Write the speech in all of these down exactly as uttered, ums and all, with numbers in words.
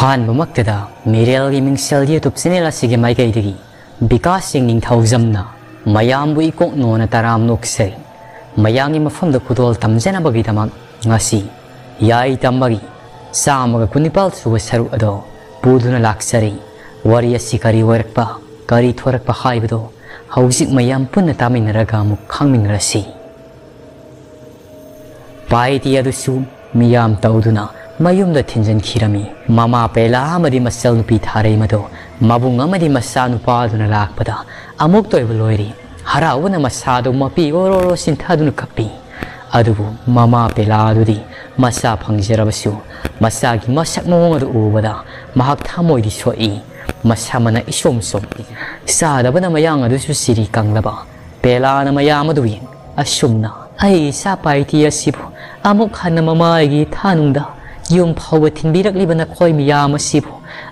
ꯑꯍꯥꯟꯕꯃꯛꯇꯗ ꯃꯤꯔꯦꯜꯒꯤ ꯃꯤꯡꯁꯦꯜ YouTube channel ꯑꯁꯤꯒꯤ ꯃꯥꯏꯀꯩꯗꯒꯤ ꯕꯤꯀꯥꯁ ꯁꯤꯡ ꯅꯤꯡꯊꯧꯖꯝꯅ ꯃꯌꯥꯝꯕꯨ ꯏꯀꯣꯛ ꯅꯣꯟꯅ ꯇꯔꯥꯝ ꯅꯣꯛꯆꯔꯤ꯫ ꯃꯌꯥꯝꯒꯤ ꯃꯐꯝꯗ ꯈꯨꯗꯣꯜ ꯇꯝꯖꯅꯕꯒꯤꯗꯃꯛ ꯉꯁꯤ ꯌꯥꯏ ꯇꯝꯕꯒꯤ ꯆꯥꯝꯃꯒ ꯀꯨꯟꯅꯤꯄꯥꯜ ꯁꯨꯕ ꯁꯔꯨꯛ ꯑꯗꯣ ꯄꯨꯗꯨꯅ ꯂꯥꯛꯆꯔꯤ꯫ ꯋꯥꯔꯤ ꯑꯁꯤ ꯀꯔꯤ ꯑꯣꯏꯔꯛꯄ, ꯀꯔꯤ ꯊꯣꯔꯛꯄ ꯍꯥꯏꯕꯗꯣ ꯍꯧꯖꯤꯛ ꯃꯌꯥꯝ ꯄꯨꯟꯅ ꯇꯥꯃꯤꯟꯅꯔꯒ ꯑꯃꯨꯛ ꯈꯪꯃꯤꯟꯅꯔꯁꯤ꯫ ꯄꯥꯏꯇꯤ ꯑꯗꯨꯁꯨ ꯃꯤꯌꯥꯝ ꯇꯧꯗꯨꯅ ꯃꯌꯨꯝꯗ ꯊꯤꯟꯖꯤꯟꯈꯤꯔꯝꯃꯤ꯫ ꯃꯃꯥ ꯄꯦꯂꯥ ꯑꯃꯗꯤ ꯃꯆꯜ ꯅꯨꯄꯤ ꯊꯥꯔꯩꯃꯗꯣ ꯃꯕꯨꯡ ꯑꯃꯗꯤ ꯃꯆꯥ ꯅꯨꯄꯥꯗꯨꯅ ꯂꯥꯛꯄꯗ ꯑꯃꯨꯛꯇ ꯑꯣꯏꯕ ꯂꯣꯏꯔꯤ꯫ ꯍꯔꯥꯎꯕꯅ ꯃꯁꯥꯗꯨ ꯃꯄꯤ ꯑꯣꯔꯣ ꯑꯣꯔꯣ ꯆꯤꯟꯊꯗꯨꯅ ꯀꯞꯄꯤ꯫ ꯑꯗꯨꯕꯨ ꯃꯃꯥ ꯄꯦꯂꯥꯗꯨꯗꯤ ꯃꯆꯥ ꯐꯪꯖꯔꯕꯁꯨ ꯃꯆꯥꯒꯤ ꯃꯁꯛ ꯃꯑꯣꯡ ꯑꯗꯨ ꯎꯕꯗ ꯃꯍꯥꯛ ꯊꯃꯣꯏꯗꯤ ꯁꯣꯛꯏ꯫ ꯃꯁꯥꯃꯛꯅ ꯏꯁꯣꯝ ꯁꯣꯝ ꯆꯥꯗꯕꯅ ꯃꯌꯥꯡ ꯑꯗꯨꯁꯨ ꯁꯤꯔꯤ ꯀꯪꯂꯕ ꯄꯦꯂꯥꯅ ꯃꯌꯥꯝ ꯑꯗꯨ ꯌꯦꯡ ꯑꯁꯨꯝꯅ, "ꯑꯩ ꯏꯆꯥ ꯄꯥꯏꯇꯤ ꯑꯁꯤꯕꯨ ꯑꯃꯨꯛ ꯍꯟꯅ ꯃꯃꯥꯒꯤ ꯊꯥꯅꯨꯡꯗ ꯌꯨꯝ ꯐꯥꯎꯕ ꯊꯤꯟꯕꯤꯔꯛꯂꯤꯕ ꯅꯈꯣꯏ ꯃꯤꯌꯥꯝ ꯑꯁꯤꯕꯨ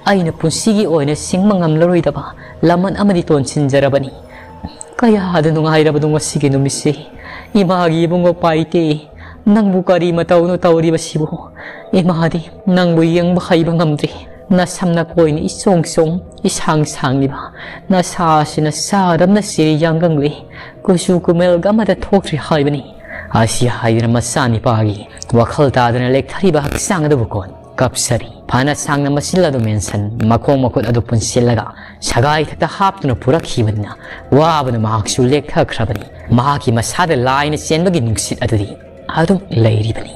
ꯑꯩꯅ ꯄꯨꯟꯁꯤꯒꯤ ꯑꯣꯏꯅ ꯁꯤꯡꯕ ꯉꯝꯂꯔꯣꯏꯗꯕ ꯂꯃꯟ ꯑꯃꯗꯤ ꯇꯣꯟꯁꯤꯟꯖꯔꯕꯅꯤ꯫ ꯀꯌꯥꯗ ꯅꯨꯡꯉꯥꯏꯔꯕꯅꯣ ꯉꯁꯤꯒꯤ ꯅꯨꯃꯤꯠꯁꯤ꯫ ꯏꯃꯥꯒꯤ ꯏꯕꯨꯡꯉꯣ ꯄꯥꯏꯇꯦ, ꯅꯪꯕꯨ ꯀꯔꯤ ꯃꯇꯧꯅꯣ ꯇꯧꯔꯤꯕꯁꯤꯕꯨ? ꯏꯃꯥꯗꯤ ꯅꯪꯕꯨ ꯌꯦꯡꯕ ꯍꯩꯕ ꯉꯝꯗ꯭ꯔꯤ꯫ ꯅꯁꯝ ꯅꯀꯣꯏꯅ ꯏꯆꯣꯡ ꯆꯣꯡ, ꯏꯁꯥꯡ ꯁꯥꯡꯂꯤꯕ ꯅꯁꯥꯁꯤꯅ ꯆꯥꯗꯝꯅ ꯁꯤꯔꯤ ꯌꯥꯡꯒꯪꯂꯤ꯫ ꯀꯨꯆꯨ ꯀꯨꯃꯦꯜꯒ ꯑꯃꯠꯇ ꯊꯣꯛꯇ꯭ꯔꯤ ꯍꯥꯏꯕꯅꯤ"꯫ ꯑꯁꯤ ꯍꯥꯏꯗꯨꯅ ꯃꯆꯥꯅꯤꯄꯥꯒꯤ ꯋꯥꯈꯜ ꯇꯥꯗꯅ ꯂꯦꯛꯊꯔꯤꯕ ꯍꯛꯆꯥꯡ ꯑꯗꯨꯕꯨ ꯀꯣꯟ ꯀꯞꯆꯔꯤ꯫ ꯐꯅ ꯁꯥꯡꯅ ꯃꯆꯤꯜ ꯑꯗꯨ ꯃꯦꯟꯁꯟ, ꯃꯈꯣꯡ ꯃꯈꯨꯠ ꯑꯗꯨ ꯄꯨꯟꯁꯤꯜꯂꯒ ꯁꯒꯥꯏ ꯊꯛꯇ ꯍꯥꯞꯇꯨꯅ ꯄꯨꯔꯛꯈꯤꯕꯅꯤꯅ ꯋꯥꯕꯅ ꯃꯍꯥꯛꯁꯨ ꯂꯦꯛꯊꯈ꯭ꯔꯕꯅꯤ꯫ ꯃꯍꯥꯛꯀꯤ ꯃꯁꯥꯗ ꯂꯥꯏꯅ ꯆꯦꯟꯕꯒꯤ ꯅꯨꯡꯁꯤꯠ ꯑꯗꯨꯗꯤ ꯑꯗꯨꯝ ꯂꯩꯔꯤꯕꯅꯤ꯫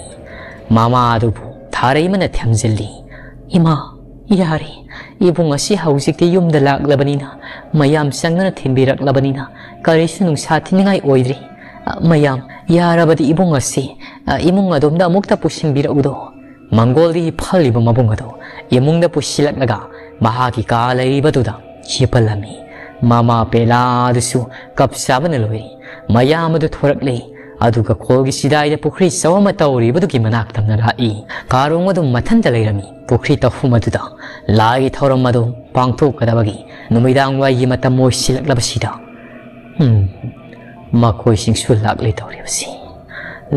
ꯃꯃꯥ ꯑꯗꯨꯕꯨ ꯊꯥꯔꯩꯃꯅ ꯊꯦꯝꯖꯤꯜꯂꯤ꯫ "ꯏꯃꯥ, ꯌꯥꯔꯦ꯫ ꯏꯕꯨꯡ ꯑꯁꯤ ꯍꯧꯖꯤꯛꯇꯤ ꯌꯨꯝꯗ ꯂꯥꯛꯂꯕꯅꯤꯅ, ꯃꯌꯥꯝ ꯆꯪꯗꯅ ꯊꯤꯟꯕꯤꯔꯛꯂꯕꯅꯤꯅ ꯀꯔꯤꯁꯨ ꯅꯨꯡꯁꯥ ꯊꯤꯅꯤꯡꯉꯥꯏ ꯑꯣꯏꯗ꯭ꯔꯤ꯫ ꯑ, ꯃꯌꯥꯝ, ꯌꯥꯔꯕꯗꯤ ꯏꯕꯨꯡ ꯑꯁꯤ, ꯑ, ꯏꯃꯨꯡ ꯑꯗꯣꯝꯗ ꯑꯃꯨꯛꯇ ꯄꯨꯁꯤꯟꯕꯤꯔꯛꯎꯗꯣ"꯫ ꯃꯪꯒꯣꯜꯗꯒꯤ ꯐꯜꯂꯤꯕ ꯃꯕꯨꯡ ꯑꯗꯨ ꯏꯃꯨꯡꯗ ꯄꯨꯁꯤꯜꯂꯛꯂꯒ ꯃꯍꯥꯛꯀꯤ ꯀꯥ ꯂꯩꯔꯤꯕꯗꯨꯗ ꯍꯤꯞꯍꯜꯂꯝꯃꯤ꯫ ꯃꯃꯥ ꯄꯦꯂꯥ ꯑꯗꯨꯁꯨ ꯀꯞ ꯆꯥꯕꯅ ꯂꯣꯏꯔꯤ꯫ ꯃꯌꯥꯝ ꯑꯗꯨ ꯊꯣꯔꯛꯂꯦ꯫ ꯑꯗꯨꯒ ꯈꯣꯜꯒꯤ ꯆꯤꯗꯥꯏꯗ ꯄꯨꯈ꯭ꯔꯤ ꯆꯧ ꯑꯃ ꯇꯧꯔꯤꯕꯗꯨꯒꯤ ꯃꯅꯥꯛ ꯇꯝꯅ ꯂꯥꯛꯏ꯫ ꯀꯥꯔꯣꯡ ꯑꯗꯨ ꯃꯊꯟꯇ ꯂꯩꯔꯝꯃꯤ꯫ ꯄꯨꯈ꯭ꯔꯤ ꯇꯧꯐꯝ ꯑꯗꯨꯗ ꯂꯥꯏꯒꯤ ꯊꯧꯔꯝ ꯑꯗꯨ ꯄꯥꯡꯊꯣꯛꯀꯗꯕꯒꯤ ꯅꯨꯃꯤꯗꯥꯡ ꯋꯥꯏꯒꯤ ꯃꯇꯝ ꯑꯣꯏꯁꯤꯜꯂꯛꯂꯕꯁꯤꯗ, ꯎꯝ, ꯃꯈꯣꯏꯁꯤꯡꯁꯨ ꯂꯥꯛꯂꯦ ꯇꯧꯔꯤꯕꯁꯤ꯫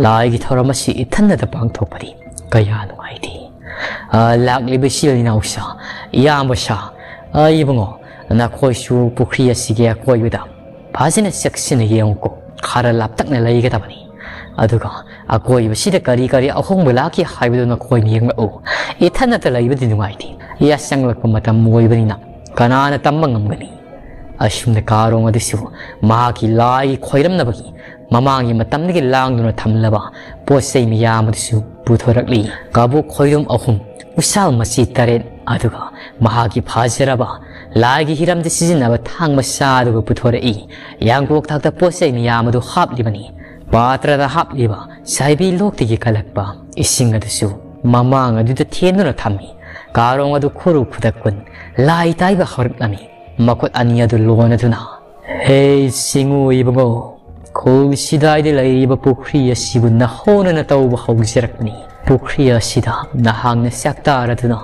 ꯂꯥꯏꯒꯤ ꯊꯧꯔꯝ ꯑꯁꯤ ꯏꯊꯟꯗꯇ ꯄꯥꯡꯊꯣꯛꯄꯗꯤ ꯀꯌꯥ ꯅꯨꯡꯉꯥꯏꯇꯦ꯫ "ꯑ, ꯂꯥꯛꯂꯤꯕ ꯏꯆꯤꯜ ꯏꯅꯥꯎꯁꯥ, ꯏꯌꯥꯝꯕꯁꯥ, ꯑ, ꯏꯕꯨꯡꯉꯣ, ꯅꯈꯣꯏꯁꯨ ꯄꯨꯈ꯭ꯔꯤ ꯑꯁꯤꯒꯤ ꯑꯀꯣꯏꯕꯗ ꯐꯖꯅ ꯆꯦꯛꯁꯤꯟꯅ ꯌꯦꯡꯉꯨꯀꯣ꯫ ꯈꯔ ꯂꯥꯞꯇꯛꯅ ꯂꯩꯒꯗꯕꯅꯤ꯫ ꯑꯗꯨꯒ ꯑꯀꯣꯏꯕꯁꯤꯗ ꯀꯔꯤ ꯀꯔꯤ ꯑꯍꯣꯡꯕ ꯂꯥꯛꯈꯤ ꯍꯥꯏꯕꯗꯨ ꯅꯈꯣꯏꯅ ꯌꯦꯡꯂꯛꯎ꯫ ꯏꯊꯟꯅꯇ ꯂꯩꯕꯗꯤ ꯅꯨꯡꯉꯥꯏꯇꯦ꯫ ꯌꯥꯆꯪꯂꯛꯄ ꯃꯇꯝ ꯑꯣꯏꯕꯅꯤꯅ ꯀꯅꯥꯅ ꯇꯝꯕ ꯉꯝꯒꯅꯤ?" ꯑꯁꯨꯝꯅ ꯀꯥꯔꯣꯡ ꯑꯗꯨꯁꯨ ꯃꯍꯥꯛꯀꯤ ꯂꯥꯏ ꯈꯣꯏꯔꯝꯅꯕꯒꯤ ꯃꯃꯥꯡꯒꯤ ꯃꯇꯝꯗꯒꯤ ꯂꯥꯡꯗꯨꯅ ꯊꯝꯂꯕ ꯄꯣꯠ ꯆꯩ ꯃꯌꯥꯝ ꯑꯗꯨꯁꯨ ꯄꯨꯊꯣꯔꯛꯂꯤ꯫ ꯀꯕꯣꯛ ꯈꯣꯏꯔꯨꯝ ꯑꯍꯨꯝ, ꯎꯁꯥꯜ ꯃꯆꯤ ꯇꯔꯦꯠ, ꯑꯗꯨꯒ ꯃꯍꯥꯛꯀꯤ ꯐꯖꯔꯕ ꯂꯥꯏꯒꯤ ꯍꯤꯔꯝꯗ ꯁꯤꯖꯤꯟꯅꯕ ꯊꯥꯡ ꯃꯆꯥ ꯑꯗꯨꯒ ꯄꯨꯊꯣꯔꯛꯏ꯫ ꯌꯥꯡꯀꯣꯛ ꯊꯥꯛꯇ ꯄꯣꯠ ꯆꯩ ꯃꯌꯥꯝ ꯑꯗꯨ ꯍꯥꯞꯂꯤꯕꯅꯤ꯫ ꯄꯥꯇ꯭ꯔꯗ ꯍꯥꯞꯂꯤꯕ ꯆꯥꯏꯕꯤ ꯂꯣꯛꯇꯒꯤ ꯀꯜꯂꯛꯄ ꯏꯁꯤꯡ ꯑꯗꯨꯁꯨ ꯃꯃꯥꯡ ꯑꯗꯨꯗ ꯊꯦꯟꯗꯨꯅ ꯊꯝꯃꯤ꯫ ꯀꯥꯔꯣꯡ ꯑꯗꯨ ꯈꯨꯔꯨ ꯈꯨꯗꯛ ꯀꯨꯟ ꯂꯥꯏ ꯇꯥꯏꯕ ꯍꯧꯔꯛꯂꯝꯃꯤ꯫ ꯃꯈꯨꯠ ꯑꯅꯤ ꯑꯗꯨ ꯂꯣꯟꯅꯗꯨꯅ, "ꯍꯦ ꯆꯤꯡꯉꯨ ꯏꯕꯨꯡꯉꯣ, ꯈꯨꯜ ꯁꯤꯗꯥꯏꯗ ꯂꯩꯔꯤꯕ ꯄꯨꯈ꯭ꯔꯤ ꯑꯁꯤꯕꯨ ꯅꯍꯧꯅꯅ ꯇꯧꯕ ꯍꯧꯖꯔꯛꯄꯅꯤ꯫ ꯄꯨꯈ꯭ꯔꯤ ꯑꯁꯤꯗ ꯅꯍꯥꯛꯅ ꯆꯥꯛꯇꯥꯔꯗꯨꯅ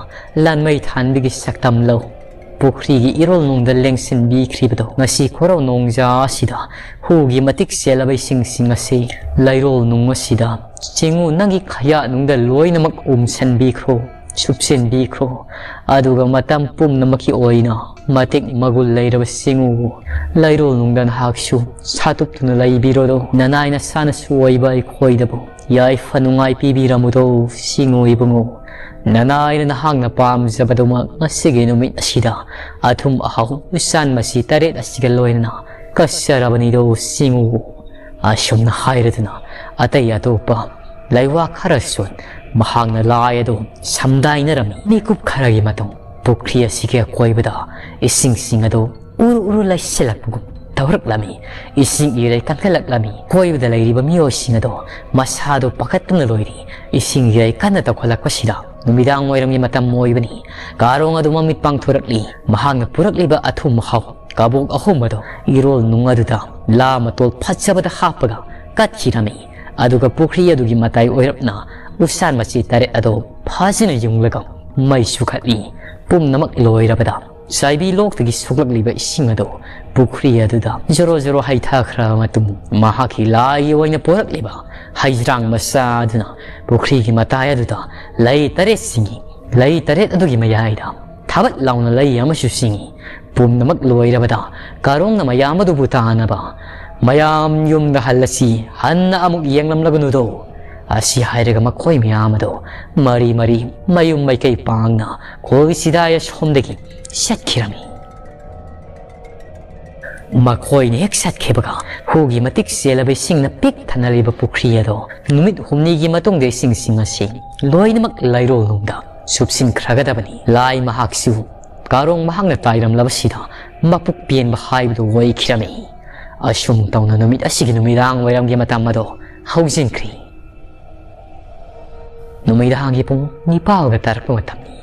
ꯂꯥꯟꯃꯩ ꯊꯥꯟꯕꯤꯒꯤ ꯁꯛꯇꯝ ꯂꯧ꯫ ꯄꯨꯈ꯭ꯔꯤꯒꯤ ꯏꯔꯣꯜ ꯅꯨꯡꯗ ꯂꯦꯡꯁꯤꯟꯕꯤꯈ꯭ꯔꯤꯕꯗꯣ ꯉꯁꯤ ꯈꯣꯔꯧ ꯅꯣꯡꯖꯥ ꯑꯁꯤꯗ ꯍꯨꯒꯤ ꯃꯇꯤꯛ ꯆꯦꯜꯂꯕ ꯏꯁꯤꯡꯁꯤꯡ ꯑꯁꯤ ꯂꯩꯔꯣꯜ ꯅꯨꯡ ꯑꯁꯤꯗ ꯆꯤꯡꯉꯨ ꯅꯪꯒꯤ ꯈꯌꯥꯠ ꯅꯨꯡꯗ ꯂꯣꯏꯅꯃꯛ ꯎꯝꯁꯟꯕꯤꯈ꯭ꯔꯣ, ꯁꯨꯞꯆꯤꯟꯕꯤꯈ꯭ꯔꯣ꯫ ꯑꯗꯨꯒ ꯃꯇꯝ ꯄꯨꯝꯅꯃꯛꯀꯤ ꯑꯣꯏꯅ ꯃꯇꯤꯛ ꯃꯒꯨꯟ ꯂꯩꯔꯕ ꯆꯤꯡꯉꯨ, ꯂꯩꯔꯣꯜ ꯅꯨꯡꯗ ꯅꯍꯥꯛꯁꯨ ꯁꯥꯇꯨꯞꯇꯨꯅ ꯂꯩꯕꯤꯔꯣꯗꯣ꯫ ꯅꯅꯥꯏ ꯅꯁꯥꯅꯁꯨ ꯑꯣꯏꯕ ꯑꯩꯈꯣꯏꯗꯕꯨ ꯌꯥꯏꯐ ꯅꯨꯡꯉꯥꯏ ꯄꯤꯕꯤꯔꯝꯃꯨꯗꯣ ꯆꯤꯡꯉꯨ ꯏꯕꯨꯡꯉꯣ꯫ ꯅꯅꯥꯏꯅ ꯅꯍꯥꯛꯅ ꯄꯥꯝꯖꯕꯗꯨꯃꯛ ꯉꯁꯤꯒꯤ ꯅꯨꯃꯤꯠ ꯑꯁꯤꯗ ꯑꯊꯨꯝ ꯑꯍꯥꯎ ꯎꯆꯥꯟ ꯃꯆꯤ ꯇꯔꯦꯠ ꯑꯁꯤꯒ ꯂꯣꯏꯅꯅ ꯀꯠꯆꯔꯕꯅꯤꯗꯣ ꯆꯤꯡꯉꯨ꯫" ꯑꯁꯨꯝꯅ ꯍꯥꯏꯔꯗꯨꯅ ꯑꯇꯩ ꯑꯇꯣꯞꯄ ꯂꯩꯋꯥ ꯈꯔꯁꯨ ꯃꯍꯥꯛꯅ ꯂꯥꯏ ꯑꯗꯨ ꯁꯝꯗꯥꯏꯅꯔꯝꯃꯤ꯫ ꯃꯤꯀꯨꯞ ꯈꯔꯒꯤ ꯃꯇꯨꯡ ꯄꯨꯈ꯭ꯔꯤ ꯑꯁꯤꯒꯤ ꯑꯀꯣꯏꯕꯗ ꯏꯁꯤꯡꯁꯤꯡ ꯑꯗꯨ ꯎꯔꯨ ꯎꯔꯨ ꯂꯩꯁꯤꯜꯂꯛꯄꯒꯨꯝ ꯇꯧꯔꯛꯂꯝꯃꯤ꯫ ꯏꯁꯤꯡ ꯏꯔꯩ ꯀꯟꯈꯠꯂꯛꯂꯝꯃꯤ꯫ ꯀꯣꯏꯕꯗ ꯂꯩꯔꯤꯕ ꯃꯤꯑꯣꯏꯁꯤꯡ ꯑꯗꯣ ꯃꯁꯥꯗꯣ ꯄꯥꯈꯠꯇꯨꯅ ꯂꯣꯏꯔꯤ꯫ ꯏꯁꯤꯡ ꯏꯔꯩ ꯀꯟꯅ ꯇꯧꯈꯠꯂꯛꯄꯁꯤꯗ ꯅꯨꯃꯤꯗꯥꯡ ꯋꯥꯏꯔꯝꯒꯤ ꯃꯇꯝ ꯑꯣꯏꯕꯅꯤ꯫ ꯀꯥꯔꯣꯡ ꯑꯗꯨ ꯃꯃꯤꯠ ꯄꯥꯡꯊꯣꯔꯛꯂꯤ꯫ ꯃꯍꯥꯛꯅ ꯄꯨꯔꯛꯂꯤꯕ ꯑꯊꯨꯝ ꯑꯍꯥꯎ ꯀꯕꯣꯛ ꯑꯍꯨꯝ ꯑꯗꯣ ꯏꯔꯣꯜ ꯅꯨꯡ ꯑꯗꯨꯗ ꯂꯥ ꯃꯇꯣꯜ ꯐꯖꯕꯗ ꯍꯥꯞꯄꯒ ꯀꯠꯈꯤꯔꯝꯃꯤ꯫ ꯑꯗꯨꯒ ꯄꯨꯈ꯭ꯔꯤ ꯑꯗꯨꯒꯤ ꯃꯇꯥꯏ ꯑꯣꯏꯔꯞꯅ ꯎꯆꯥꯟ ꯃꯆꯤ ꯇꯔꯦꯠ ꯑꯗꯣ ꯐꯖꯅ ꯌꯨꯡꯂꯒ ꯃꯩ ꯆꯨꯈꯠꯂꯤ꯫ ꯄꯨꯝꯅꯃꯛ ꯂꯣꯏꯔꯕꯗ ꯆꯥꯏꯕꯤ ꯂꯣꯛꯇꯒꯤ ꯁꯣꯛꯂꯛꯂꯤꯕ ꯏꯁꯤꯡ ꯑꯗꯨ ꯄꯨꯈ꯭ꯔꯤ ꯑꯗꯨꯗ ꯖꯣꯔꯣ ꯖꯣꯔꯣ ꯍꯩꯊꯈ꯭ꯔꯕ ꯃꯇꯨꯡ ꯃꯍꯥꯛꯀꯤ ꯂꯥꯏꯒꯤ ꯑꯣꯏꯅ ꯄꯨꯔꯛꯂꯤꯕ ꯍꯩꯖ꯭ꯔꯥꯡ ꯃꯆꯥ ꯑꯗꯨꯅ ꯄꯨꯈ꯭ꯔꯤꯒꯤ ꯃꯇꯥꯏ ꯑꯗꯨꯗ ꯂꯩ ꯇꯔꯦꯠꯁꯤꯡꯒꯤ ꯂꯩ ꯇꯔꯦꯠ ꯑꯗꯨꯒꯤ ꯃꯌꯥꯏꯗ ꯊꯥꯕꯠ ꯂꯥꯎꯅ ꯂꯩ ꯑꯃꯁꯨ ꯁꯤꯡꯏ꯫ ꯄꯨꯝꯅꯃꯛ ꯂꯣꯏꯔꯕꯗ ꯀꯥꯔꯣꯡꯅ ꯃꯌꯥꯝ ꯑꯗꯨꯕꯨ ꯇꯥꯅꯕ, "ꯃꯌꯥꯝ ꯌꯨꯝꯗ ꯍꯜꯂꯁꯤ, ꯍꯟꯅ ꯑꯃꯨꯛ ꯌꯦꯡꯂꯝꯂꯒꯅꯨꯗꯣ" ꯑꯁꯤ ꯍꯥꯏꯔꯒ ꯃꯈꯣꯏ ꯃꯌꯥꯝ ꯑꯗꯣ ꯃꯔꯤ ꯃꯔꯤ ꯃꯌꯨꯝ ꯃꯥꯏꯀꯩ ꯄꯥꯡꯅ ꯈꯣꯏ ꯁꯤꯗꯥꯏ ꯑꯁꯣꯝꯗꯒꯤ ꯆꯠꯈꯤꯔꯝꯃꯤ꯫ ꯃꯈꯣꯏꯅ ꯍꯦꯛ ꯆꯠꯈꯤꯕꯒ ꯍꯨꯒꯤ ꯃꯇꯤꯛ ꯆꯦꯜꯂꯕ ꯏꯁꯤꯡꯅ ꯄꯤꯛ ꯊꯟꯅꯔꯤꯕ ꯄꯨꯈ꯭ꯔꯤ ꯑꯗꯣ ꯅꯨꯃꯤꯠ ꯍꯨꯝꯅꯤꯒꯤ ꯃꯇꯨꯡꯗ ꯏꯁꯤꯡꯁꯤꯡ ꯑꯁꯤ ꯂꯣꯏꯅꯃꯛ ꯂꯩꯔꯣꯜ ꯅꯨꯡꯗ ꯆꯨꯞꯁꯤꯟꯈ꯭ꯔꯒꯗꯕꯅꯤ꯫ ꯂꯥꯏ ꯃꯍꯥꯛꯁꯨ ꯀꯥꯔꯣꯡ ꯃꯍꯥꯛꯅ ꯇꯥꯏꯔꯝꯂꯕꯁꯤꯗ ꯃꯄꯨꯛ ꯄꯦꯟꯕ ꯍꯥꯏꯕꯗꯨ ꯑꯣꯏꯈꯤꯔꯝꯃꯤ꯫ ꯑꯁꯨꯝ ꯇꯧꯅ ꯅꯨꯃꯤꯠ ꯑꯁꯤꯒꯤ ꯅꯨꯃꯤꯗꯥꯡ ꯋꯥꯏꯔꯝꯒꯤ ꯃꯇꯝ ꯑꯗꯣ ꯍꯧꯖꯤꯟꯈ꯭ꯔꯤ꯫ ꯅꯨꯃꯤꯗꯥꯡꯒꯤ ꯄꯨꯡ ꯅꯤꯄꯥꯜꯒ ꯇꯥꯔꯛꯄ ꯃꯇꯝꯅꯤ꯫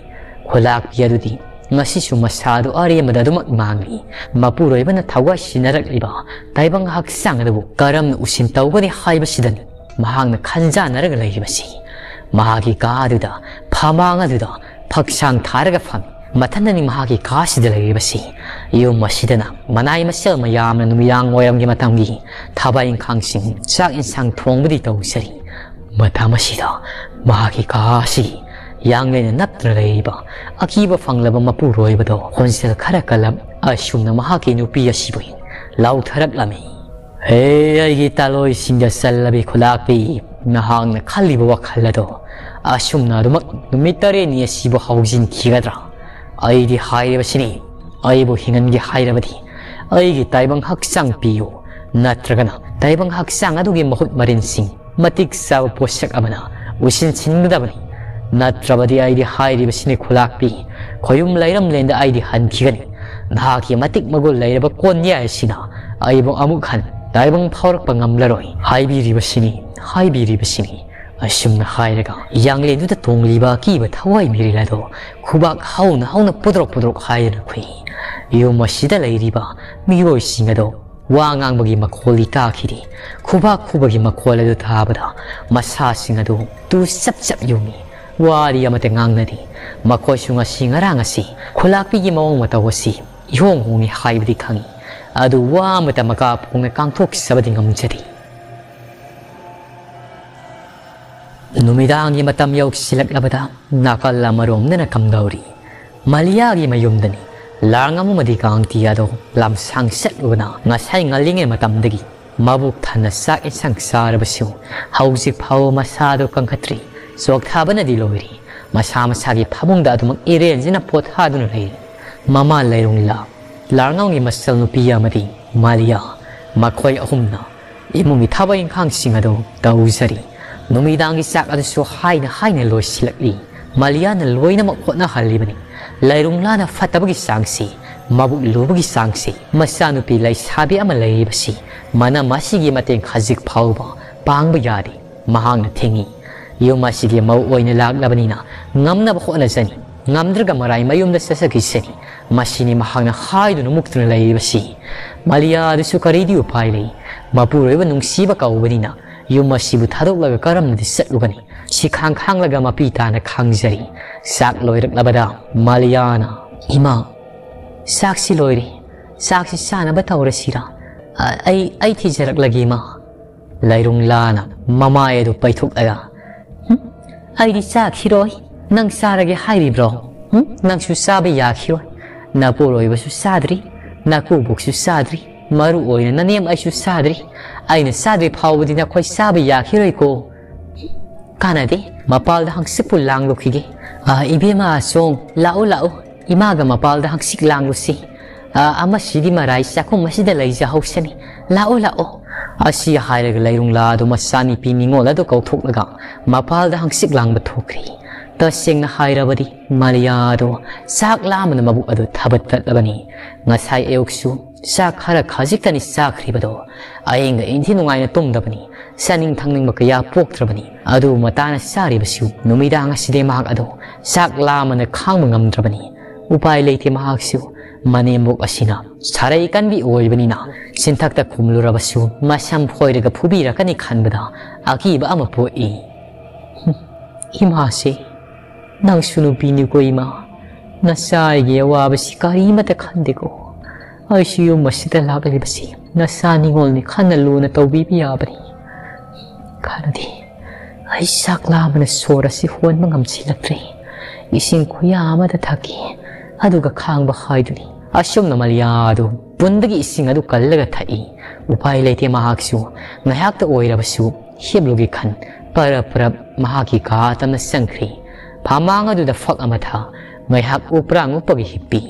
ꯈꯨꯂꯥꯛꯄꯤ ꯑꯗꯨꯗꯤ ꯉꯁꯤꯁꯨ ꯃꯁꯥꯗꯨ ꯑꯔꯦꯝꯕꯗ ꯑꯗꯨꯃꯛ ꯃꯥꯡꯂꯤ꯫ ꯃꯄꯨꯔꯣꯏꯕꯅ ꯊꯋꯥꯏ ꯁꯤꯟꯅꯔꯛꯂꯤꯕ ꯇꯥꯏꯕꯪ ꯍꯛꯆꯥꯡ ꯑꯗꯨꯕꯨ ꯀꯔꯝꯅ ꯎꯁꯤꯟ ꯇꯧꯒꯅꯤ ꯍꯥꯏꯕꯁꯤꯗꯅꯤ ꯃꯍꯥꯛꯅ ꯈꯟꯖꯥꯟꯅꯔꯒ ꯂꯩꯔꯤꯕꯁꯤ꯫ ꯃꯍꯥꯛꯀꯤ ꯀꯥ ꯑꯗꯨꯗ, ꯐꯃꯥꯡ ꯑꯗꯨꯗ ꯐꯛꯁꯥꯡ ꯊꯥꯔꯒ ꯐꯝꯃꯤ꯫ ꯃꯊꯟꯇꯅꯤ ꯃꯍꯥꯛꯀꯤ ꯀꯥꯁꯤꯗ ꯂꯩꯔꯤꯕꯁꯤ꯫ ꯌꯨꯝ ꯑꯁꯤꯗꯅ ꯃꯅꯥꯏ ꯃꯁꯤꯜ ꯃꯌꯥꯝꯅ ꯅꯨꯃꯤꯗꯥꯡ ꯋꯥꯏꯔꯝꯒꯤ ꯃꯇꯝꯒꯤ ꯊꯕꯛ ꯏꯪꯈꯥꯡꯁꯤꯡ, ꯆꯥꯛ ꯏꯟꯁꯥꯡ ꯊꯣꯡꯕꯗꯤ ꯇꯧꯖꯔꯤ꯫ ꯃꯇꯝ ꯑꯁꯤꯗ ꯃꯍꯥꯛꯀꯤ ꯀꯥ ꯑꯁꯤꯒꯤ ꯌꯥꯡꯂꯦꯟꯅ ꯅꯞꯇꯨꯅ ꯂꯩꯔꯤꯕ ꯑꯀꯤꯕ ꯐꯪꯂꯕ ꯃꯄꯨꯔꯣꯏꯕꯗꯣ ꯈꯣꯟꯖꯦꯜ ꯈꯔ ꯀꯜꯂꯞ ꯑꯁꯨꯝꯅ ꯃꯍꯥꯛꯀꯤ ꯅꯨꯄꯤ ꯑꯁꯤꯕꯨ ꯂꯥꯎꯊꯔꯛꯂꯝꯃꯤ꯫ "ꯍꯦ, ꯑꯩꯒꯤ ꯇꯥꯂꯣꯏꯁꯤꯡꯗ ꯆꯜꯂꯕꯤ ꯈꯨꯂꯥꯛꯄꯤ, ꯅꯍꯥꯛꯅ ꯈꯜꯂꯤꯕ ꯋꯥꯈꯜ ꯑꯗꯣ ꯑꯁꯨꯝꯅ ꯑꯗꯨꯃꯛ ꯅꯨꯃꯤꯠ ꯇꯔꯦꯠꯅꯤ ꯑꯁꯤꯕꯨ ꯍꯧꯖꯤꯟꯈꯤꯒꯗ꯭ꯔꯥ? ꯑꯩꯗꯤ ꯍꯥꯏꯔꯤꯕꯁꯤꯅꯤ, ꯑꯩꯕꯨ ꯍꯤꯡꯍꯟꯒꯦ ꯍꯥꯏꯔꯕꯗꯤ ꯑꯩꯒꯤ ꯇꯥꯏꯕꯪ ꯍꯛꯆꯥꯡ ꯄꯤꯌꯨ, ꯅꯠꯇ꯭ꯔꯒꯅ ꯇꯥꯏꯕꯪ ꯍꯛꯆꯥꯡ ꯑꯗꯨꯒꯤ ꯃꯍꯨꯠ ꯃꯔꯤꯟꯁꯤꯡ ꯃꯇꯤꯛ ꯆꯥꯕ ꯄꯣꯠꯁꯛ ꯑꯃꯅ ꯎꯁꯤꯟꯁꯤꯟꯒꯗꯕꯅꯤ꯫ ꯅꯠꯇ꯭ꯔꯕꯗꯤ ꯑꯩꯗꯤ ꯍꯥꯏꯔꯤꯕꯁꯤꯅꯤ ꯈꯨꯂꯥꯛꯄꯤ, ꯈꯣꯌꯨꯝ ꯂꯩꯔꯝꯂꯦꯟꯗ ꯑꯩꯗꯤ ꯍꯟꯈꯤꯒꯅꯤ꯫ ꯅꯍꯥꯛꯀꯤ ꯃꯇꯤꯛ ꯃꯒꯨꯟ ꯂꯩꯔꯕ ꯀꯣꯟꯌꯥꯏ ꯑꯁꯤꯅ ꯑꯩꯕꯨ ꯑꯃꯨꯛ ꯍꯟ ꯇꯥꯏꯕꯪ ꯐꯥꯎꯔꯛꯄ ꯉꯝꯂꯔꯣꯏ꯫ ꯍꯥꯏꯕꯤꯔꯤꯕꯁꯤꯅꯤ, ꯍꯥꯏꯕꯤꯔꯤꯕꯁꯤꯅꯤ"꯫ ꯑꯁꯨꯝꯅ ꯍꯥꯏꯔꯒ ꯌꯥꯡꯂꯦꯟꯗꯨꯗ ꯇꯣꯡꯂꯤꯕ ꯑꯀꯤꯕ ꯊꯋꯥꯏ ꯃꯤꯔꯤꯜ ꯑꯗꯣ ꯈꯨꯕꯥꯛ ꯍꯧꯅ ꯍꯧꯅ ꯄꯨꯗ꯭ꯔꯣꯛ ꯄꯨꯗ꯭ꯔꯣꯛ ꯍꯥꯏꯗꯨꯅ ꯈꯨꯏ꯫ ꯌꯨꯝ ꯑꯁꯤꯗ ꯂꯩꯔꯤꯕ ꯃꯤꯑꯣꯏꯁꯤꯡ ꯑꯗꯣ ꯋꯥ ꯉꯥꯡꯕꯒꯤ ꯃꯈꯣꯜꯗꯤ ꯇꯥꯈꯤꯗꯦ꯫ ꯈꯨꯕꯥꯛ ꯈꯨꯕꯒꯤ ꯃꯈꯣꯜ ꯑꯗꯨ ꯇꯥꯕꯗ ꯃꯁꯥꯁꯤꯡ ꯑꯗꯨ ꯇꯨ ꯆꯞ ꯆꯞ ꯌꯨꯡꯏ꯫ ꯋꯥꯔꯤ ꯑꯃꯠꯇ ꯉꯥꯡꯅꯗꯦ꯫ ꯃꯈꯣꯏꯁꯨ ꯉꯁꯤ ꯉꯔꯥꯡ ꯑꯁꯤ ꯈꯨꯂꯥꯛꯄꯤꯒꯤ ꯃꯑꯣꯡ ꯃꯇꯧ ꯑꯁꯤ ꯏꯍꯣꯡ ꯍꯣꯡꯏ ꯍꯥꯏꯕꯗꯤ ꯈꯪꯏ꯫ ꯑꯗꯨ ꯋꯥ ꯑꯃꯠꯇ ꯃꯀꯥ ꯐꯣꯡꯅ ꯀꯥꯡꯊꯣꯛꯆꯕꯗꯤ ꯉꯝꯖꯗꯦ꯫ ꯅꯨꯃꯤꯗꯥꯡꯒꯤ ꯃꯇꯝ ꯌꯧꯁꯤꯜꯂꯛꯂꯕꯗ ꯅꯥꯀꯜ ꯑꯃꯔꯣꯝꯗꯅ ꯀꯝꯗꯧꯔꯤ? ꯃꯥꯂꯤꯌꯥꯒꯤ ꯃꯌꯨꯝꯗꯅꯤ꯫ ꯂꯥꯡꯉꯝ ꯑꯃꯗꯤ ꯀꯥꯡꯇꯤ ꯑꯗꯣ ꯂꯝꯁꯥꯡ ꯆꯠꯂꯨꯕꯅ ꯉꯁꯥꯏ ꯉꯜꯂꯤꯉꯩ ꯃꯇꯝꯗꯒꯤ ꯃꯕꯨꯛ ꯊꯟꯅ ꯆꯥꯛ ꯏꯟꯁꯥꯡ ꯆꯥꯔꯕꯁꯨ ꯍꯧꯖꯤꯛ ꯐꯥꯎꯕ ꯃꯁꯥꯗꯣ ꯀꯟꯈꯠꯇ꯭ꯔꯤ꯫ ꯆꯣꯛꯊꯕꯅꯗꯤ ꯂꯣꯏꯔꯦ꯫ ꯃꯁꯥ ꯃꯁꯥꯒꯤ ꯐꯃꯨꯡꯗ ꯑꯗꯨꯃꯛ ꯏꯔꯦꯟꯖꯅ ꯄꯣꯊꯥꯗꯨꯅ ꯂꯩꯔꯤ꯫ ꯃꯃꯥ ꯂꯩꯔꯨꯡꯂꯥ, ꯂꯥꯡꯉꯝꯒꯤ ꯃꯆꯜ ꯅꯨꯄꯤ ꯑꯃꯗꯤ ꯃꯥꯂꯤꯌꯥ, ꯃꯈꯣꯏ ꯑꯍꯨꯝꯅ ꯏꯃꯨꯡꯒꯤ ꯊꯕꯛ ꯏꯪꯈꯥꯡꯁꯤꯡ ꯑꯗꯨ ꯇꯧꯖꯔꯤ꯫ ꯅꯨꯃꯤꯗꯥꯡꯒꯤ ꯆꯥꯛ ꯑꯗꯨꯁꯨ ꯍꯥꯏꯅ ꯍꯥꯏꯅ ꯂꯣꯏꯁꯤꯜꯂꯛꯂꯤ꯫ ꯃꯥꯂꯤꯌꯥꯅ ꯂꯣꯏꯅꯃꯛ ꯍꯣꯠꯅꯍꯜꯂꯤꯕꯅꯤ꯫ ꯂꯩꯔꯨꯡꯂꯥꯅ ꯐꯠꯇꯕꯒꯤ ꯆꯥꯡꯁꯤ, ꯃꯕꯨꯛ ꯂꯨꯕꯒꯤ ꯆꯥꯡꯁꯤ, ꯃꯆꯥꯅꯨꯄꯤ ꯂꯩꯁꯥꯕꯤ ꯑꯃ ꯂꯩꯔꯤꯕꯁꯤ ꯃꯅꯝ ꯑꯁꯤꯒꯤ ꯃꯇꯦꯡ ꯈꯖꯤꯛ ꯐꯥꯎꯕ ꯄꯥꯡꯕ ꯌꯥꯗꯦ꯫ ꯃꯍꯥꯛꯅ ꯊꯤꯡꯏ꯫ ꯌꯨꯝ ꯑꯁꯤꯒꯤ ꯃꯧ ꯑꯣꯏꯅ ꯂꯥꯛꯂꯕꯅꯤꯅ ꯉꯝꯅꯕ ꯍꯣꯠꯅꯖꯅꯤ꯫ ꯉꯝꯗ꯭ꯔꯒ ꯃꯔꯥꯏ ꯃꯌꯨꯝꯗ ꯆꯠꯆꯈꯤꯁꯅꯤ꯫ ꯃꯁꯤꯅꯤ ꯃꯍꯥꯛꯅ ꯍꯥꯏꯗꯨꯅ ꯃꯨꯛꯇꯨꯅ ꯂꯩꯔꯤꯕꯁꯤ꯫ ꯃꯥꯂꯤꯌꯥ ꯑꯗꯨꯁꯨ ꯀꯔꯤꯗꯤ ꯎꯄꯥꯏ ꯂꯩ? ꯃꯄꯨꯔꯣꯏꯕ ꯅꯨꯡꯁꯤꯕ ꯀꯧꯕꯅꯤꯅ ꯌꯨꯝ ꯑꯁꯤꯕꯨ ꯊꯥꯗꯣꯛꯂꯒ ꯀꯔꯝꯅꯗꯤ ꯆꯠꯂꯨꯒꯅꯤ? ꯁꯤꯈꯥꯡ ꯈꯥꯡꯂꯒ ꯃꯄꯤ ꯇꯥꯅ ꯈꯥꯡꯖꯔꯤ꯫ ꯆꯥꯛ ꯂꯣꯏꯔꯛꯂꯕꯗ ꯃꯥꯂꯤꯌꯥꯅ, "ꯏꯃꯥ, ꯆꯥꯛꯁꯤ ꯂꯣꯏꯔꯦ꯫ ꯆꯥꯛꯁꯤ ꯆꯥꯅꯕ ꯇꯧꯔꯁꯤꯔꯥ? ꯑ, ꯑꯩ, ꯑꯩ ꯊꯤꯖꯔꯛꯂꯒꯦ, ꯏꯃꯥ"꯫ ꯂꯩꯔꯨꯡꯂꯥꯅ ꯃꯃꯥꯏ ꯑꯗꯨ ꯄꯩꯊꯣꯛꯂꯒ, "ꯍꯨꯝ? ꯑꯩꯗꯤ ꯆꯥꯈꯤꯔꯣꯏ꯫ ꯅꯪ ꯆꯥꯔꯒꯦ ꯍꯥꯏꯔꯤꯕ꯭ꯔꯣ? ꯍꯨꯝ? ꯅꯪꯁꯨ ꯆꯥꯕ ꯌꯥꯈꯤꯔꯣꯏ꯫ ꯅꯄꯨꯔꯣꯏꯕꯁꯨ ꯆꯥꯗ꯭ꯔꯤ, ꯅꯀꯨꯕꯣꯛꯁꯨ ꯆꯥꯗ꯭ꯔꯤ, ꯃꯔꯨ ꯑꯣꯏꯅ ꯅꯅꯦꯝ ꯑꯩꯁꯨ ꯆꯥꯗ꯭ꯔꯤ꯫ ꯑꯩꯅ ꯆꯥꯗ꯭ꯔꯤ ꯐꯥꯎꯕꯗꯤ ꯅꯈꯣꯏ ꯆꯥꯕ ꯌꯥꯈꯤꯔꯣꯏꯀꯣ"꯫ "ꯀꯥꯟꯅꯗꯦ, ꯃꯄꯥꯜꯗ ꯍꯪꯆꯤꯠꯄꯨ ꯂꯥꯡꯂꯨꯈꯤꯒꯦ꯫ ꯑ, ꯏꯕꯦꯝꯃ ꯑꯁꯣꯡ, ꯂꯥꯛꯎ, ꯂꯥꯛꯎ, ꯏꯃꯥꯒ ꯃꯄꯥꯜꯗ ꯍꯪꯆꯤꯠ ꯂꯥꯡꯂꯨꯁꯤ꯫ ꯑ, ꯑꯃꯁꯤꯗꯤ ꯃꯔꯥꯏ ꯆꯥꯛꯈꯨꯝ ꯑꯁꯤꯗ ꯂꯩꯖꯍꯧꯁꯅꯤ꯫ ꯂꯥꯛꯎ, ꯂꯥꯛꯎ"꯫ ꯑꯁꯤ ꯍꯥꯏꯔꯒ ꯂꯩꯔꯨꯡꯂꯥ ꯑꯗꯨ ꯃꯆꯥꯅꯨꯄꯤ ꯅꯤꯉꯣꯜ ꯑꯗꯨ ꯀꯧꯊꯣꯛꯂꯒ ꯃꯄꯥꯜꯗ ꯍꯪꯆꯤꯠ ꯂꯥꯡꯕ ꯊꯣꯛꯈ꯭ꯔꯦ꯫ ꯇꯁꯦꯡꯅ ꯍꯥꯏꯔꯕꯗꯤ ꯃꯥꯂꯤꯌꯥ ꯑꯗꯨ ꯆꯥꯛ ꯂꯥꯝꯕꯅ ꯃꯕꯨꯛ ꯑꯗꯨ ꯊꯕꯠ ꯇꯠꯂꯕꯅꯤ꯫ ꯉꯁꯥꯏ ꯑꯌꯨꯛꯁꯨ ꯆꯥꯛ ꯈꯔ ꯈꯖꯤꯛꯇꯅꯤ ꯆꯥꯈ꯭ꯔꯤꯕꯗꯣ꯫ ꯑꯍꯤꯡꯒ ꯏꯟꯊꯤ ꯅꯨꯡꯉꯥꯏꯅ ꯇꯨꯝꯗꯕꯅꯤ꯫ ꯆꯥꯅꯤꯡ ꯊꯛꯅꯤꯡꯕ ꯀꯌꯥ ꯄꯣꯛꯇ꯭ꯔꯕꯅꯤ꯫ ꯑꯗꯨꯕꯨ ꯃꯇꯥꯅ ꯆꯥꯔꯤꯕꯁꯨ ꯅꯨꯃꯤꯗꯥꯡ ꯑꯁꯤꯗꯤ ꯃꯍꯥꯛ ꯑꯗꯨ ꯆꯥꯛ ꯂꯥꯝꯕꯅ ꯈꯥꯡꯕ ꯉꯝꯗ꯭ꯔꯕꯅꯤ꯫ ꯎꯄꯥꯏ ꯂꯩꯇꯦ ꯃꯍꯥꯛꯁꯨ꯫ ꯃꯅꯦꯝꯕꯣꯛ ꯑꯁꯤꯅ ꯁꯥꯔꯩ ꯀꯟꯕꯤ ꯑꯣꯏꯕꯅꯤꯅ ꯆꯤꯟꯊꯛꯇ ꯈꯨꯝꯂꯨꯔꯕꯁꯨ ꯃꯁꯝ ꯐꯣꯏꯔꯒ ꯐꯨꯕꯤꯔꯛꯀꯅꯤ ꯈꯟꯕꯗ ꯑꯀꯤꯕ ꯑꯃ ꯄꯣꯛꯏ꯫ ꯏꯃꯥꯁꯦ, ꯅꯪꯁꯨ ꯅꯨꯄꯤꯅꯤꯀꯣ ꯏꯃꯥ꯫ ꯅꯆꯥ ꯑꯩꯒꯤ ꯑꯋꯥꯕꯁꯤ ꯀꯔꯤꯃꯠꯇ ꯈꯟꯗꯦꯀꯣ꯫ ꯑꯩꯁꯨ ꯌꯨꯝ ꯑꯁꯤꯗ ꯂꯥꯛꯂꯤꯕꯁꯤ ꯅꯆꯥ ꯅꯤꯉꯣꯜꯅꯤ ꯈꯟꯅ ꯂꯨꯅ ꯇꯧꯕꯤꯕ ꯌꯥꯕꯅꯤ꯫ ꯈꯔꯗꯤ ꯑꯩ ꯆꯥꯛ ꯂꯥꯝꯕꯅ ꯁꯣꯔ ꯑꯁꯤ ꯍꯣꯟꯕ ꯉꯝꯁꯤꯜꯂꯛꯇ꯭ꯔꯦ꯫ ꯏꯁꯤꯡ ꯈꯨꯌꯥ ꯑꯃꯗ ꯊꯛꯀꯦ, ꯑꯗꯨꯒ ꯈꯥꯡꯕ ꯍꯥꯏꯗꯨꯅꯤ꯫ ꯑꯁꯨꯝꯅ ꯃꯂꯤꯌꯥ ꯑꯗꯨ ꯄꯨꯟꯗꯒꯤ ꯏꯁꯤꯡ ꯑꯗꯨ ꯀꯜꯂꯒ ꯊꯛꯏ꯫ ꯎꯄꯥꯏ ꯂꯩꯇꯦ, ꯃꯍꯥꯛꯁꯨ ꯉꯥꯏꯍꯥꯛꯇ ꯑꯣꯏꯔꯕꯁꯨ ꯍꯤꯞꯂꯨꯒꯦ ꯈꯟ ꯄꯔꯞ ꯄꯔꯞ ꯃꯍꯥꯛꯀꯤ ꯀꯥ ꯇꯝꯅ ꯆꯪꯈ꯭ꯔꯤ꯫ ꯐꯃꯥꯡ ꯑꯗꯨꯗ ꯐꯛ ꯑꯃ ꯊꯥ ꯉꯥꯏꯍꯥꯛ ꯎꯞꯄ꯭ꯔꯥꯡ ꯎꯞꯄꯒ ꯍꯤꯞꯄꯤ꯫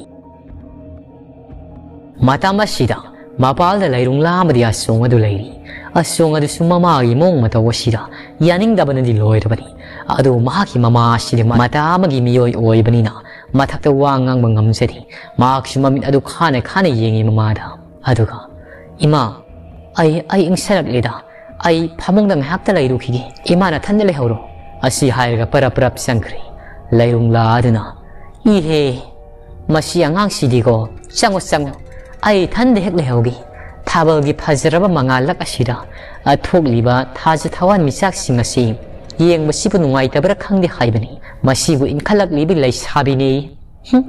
ꯃꯇꯝ ꯑꯁꯤꯗ ꯃꯄꯥꯜꯗ ꯂꯩꯔꯨꯡꯂꯥ ꯑꯃꯗꯤ ꯑꯁꯣꯡ ꯑꯗꯨ ꯂꯩꯔꯤ꯫ ꯑꯁꯣꯡ ꯑꯗꯨꯁꯨ ꯃꯃꯥꯒꯤ ꯃꯑꯣꯡ ꯃꯇꯧ ꯑꯁꯤꯗ ꯌꯥꯅꯤꯡꯗꯕꯅꯗꯤ ꯂꯣꯏꯔꯕꯅꯤ꯫ ꯑꯗꯨꯕꯨ ꯃꯍꯥꯛꯀꯤ ꯃꯃꯥ ꯑꯁꯤꯗꯤ ꯃꯇꯥ ꯑꯃꯒꯤ ꯃꯤꯑꯣꯏ ꯑꯣꯏꯕꯅꯤꯅ ꯃꯊꯛꯇ ꯋꯥ ꯉꯥꯡꯕ ꯉꯝꯖꯗꯦ꯫ ꯃꯍꯥꯛꯁꯨ ꯃꯃꯤꯠ ꯑꯗꯨ ꯈꯥꯅ ꯈꯥꯅ ꯌꯦꯡꯉꯤ ꯃꯃꯥꯗ꯫ ꯑꯗꯨꯒ, "ꯏꯃꯥ, ꯑꯩ, ꯑꯩ ꯏꯪꯁꯜꯂꯛꯂꯦꯗ꯫ ꯑꯩ ꯐꯃꯨꯡꯗ ꯉꯥꯏꯍꯥꯛꯇ ꯂꯩꯔꯨꯈꯤꯒꯦ꯫ ꯏꯃꯥ ꯅꯊꯟꯗ ꯂꯩꯍꯧꯔꯣ," ꯑꯁꯤ ꯍꯥꯏꯔꯒ ꯄꯔꯞ ꯄꯔꯞ ꯆꯪꯈ꯭ꯔꯦ꯫ ꯂꯩꯔꯨꯡꯂꯥ ꯑꯗꯨꯅ, "ꯏꯍꯦ, ꯃꯁꯤ ꯑꯉꯥꯡꯁꯤꯗꯤꯀꯣ, ꯆꯪꯉꯣ, ꯆꯪꯉꯣ, ꯑꯩ ꯏꯊꯟꯗ ꯍꯦꯛ ꯂꯩꯍꯧꯒꯦ꯫ ꯊꯥꯕꯜꯒꯤ ꯐꯖꯔꯕ ꯃꯉꯥꯜꯂꯛ ꯑꯁꯤꯗ ꯊꯣꯛꯂꯤꯕ ꯊꯥꯖ ꯊꯋꯥꯟ ꯃꯤꯆꯥꯛꯁꯤꯡ ꯑꯁꯤ ꯌꯦꯡꯕꯁꯤꯕꯨ ꯅꯨꯡꯉꯥꯏꯇꯕ꯭ꯔꯥ ꯈꯪꯗꯦ ꯍꯥꯏꯕꯅꯤ꯫ ꯃꯁꯤꯕꯨ ꯏꯟꯈꯠꯂꯛꯂꯤꯕꯤ ꯂꯩꯁꯥꯕꯤꯅꯤ꯫ ꯍꯨꯝ,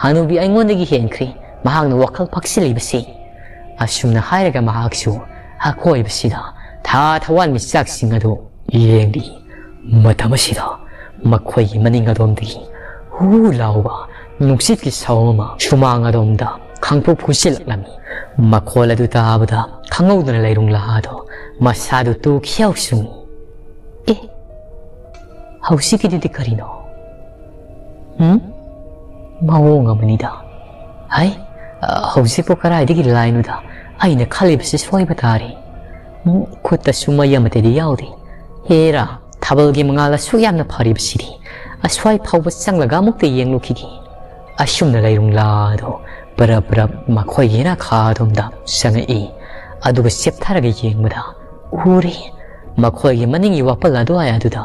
ꯍꯅꯨꯕꯤ ꯑꯩꯉꯣꯟꯗꯒꯤ ꯍꯦꯟꯈ꯭ꯔꯦ ꯃꯍꯥꯛꯅ ꯋꯥꯈꯜ ꯐꯛꯆꯤꯜꯂꯤꯕꯁꯤ꯫" ꯑꯁꯨꯝꯅ ꯍꯥꯏꯔꯒ ꯃꯍꯥꯛꯁꯨ ꯑꯀꯣꯏꯕꯁꯤꯗ ꯊꯥ ꯊꯋꯥꯟ ꯃꯤꯆꯥꯛꯁꯤꯡ ꯑꯗꯨ ꯌꯦꯡꯂꯤ꯫ ꯃꯇꯝ ꯑꯁꯤꯗ ꯃꯈꯣꯏꯒꯤ ꯃꯅꯤꯡ ꯑꯗꯣꯝꯗꯒꯤ ꯍꯨ ꯂꯥꯎꯕ ꯅꯨꯡꯁꯤꯠꯀꯤ ꯁꯥꯎꯝ ꯑꯃ ꯁꯨꯃꯥꯡ ꯑꯗꯣꯝꯗ ꯈꯪꯐꯨ ꯐꯨꯁꯤꯜꯂꯛꯂꯝꯃꯤ꯫ ꯃꯈꯣꯜ ꯑꯗꯨ ꯇꯥꯕꯗ ꯈꯪꯍꯧꯗꯅ ꯂꯩꯔꯨꯡꯂꯥ ꯑꯗꯣ ꯃꯁꯥꯗꯨ ꯇꯨ ꯈꯤꯌꯥꯎ ꯆꯨꯡꯏ꯫ "ꯑꯦ, ꯍꯧꯖꯤꯛꯀꯤꯗꯨꯗꯤ ꯀꯔꯤꯅꯣ? ꯎꯝ? ꯃꯑꯣꯡ ꯑꯃꯅꯤꯗ꯫ ꯍꯩ, ꯍꯧꯖꯤꯛꯄꯨ ꯀꯗꯥꯏꯗꯒꯤ ꯂꯥꯏꯅꯣꯗ? ꯑꯩꯅ ꯈꯜꯂꯤꯕꯁꯤ ꯁꯣꯏꯕ ꯇꯥꯔꯦ꯫ ꯎꯝ, ꯈꯨꯠꯇꯁꯨ ꯃꯩ ꯑꯃꯠꯇꯗꯤ ꯌꯥꯎꯗꯦ꯫ ꯍꯦꯔꯥ, ꯊꯥꯕꯜꯒꯤ ꯃꯉꯥꯜ ꯑꯁꯨꯛ ꯌꯥꯝꯅ ꯐꯔꯤꯕꯁꯤꯗꯤ꯫ ꯑꯁ꯭ꯋꯥꯏ ꯐꯥꯎꯕ ꯆꯪꯂꯒ ꯑꯃꯨꯛꯇ ꯌꯦꯡꯂꯨꯈꯤꯒꯦ꯫" ꯑꯁꯨꯝꯅ ꯂꯩꯔꯨꯡꯂꯥ ꯑꯗꯨ ꯄꯔꯞ ꯄꯔꯞ ꯃꯈꯣꯏꯒꯤ ꯅꯥꯈꯥ ꯑꯗꯣꯝꯗ ꯆꯪꯉꯛꯏ꯫ ꯑꯗꯨꯒ ꯆꯦꯞꯊꯔꯒ ꯌꯦꯡꯕꯗ ꯎꯔꯦ, ꯃꯈꯣꯏꯒꯤ ꯃꯅꯤꯡꯒꯤ ꯋꯥꯄꯜ ꯑꯗꯨꯋꯥꯏ ꯑꯗꯨꯗ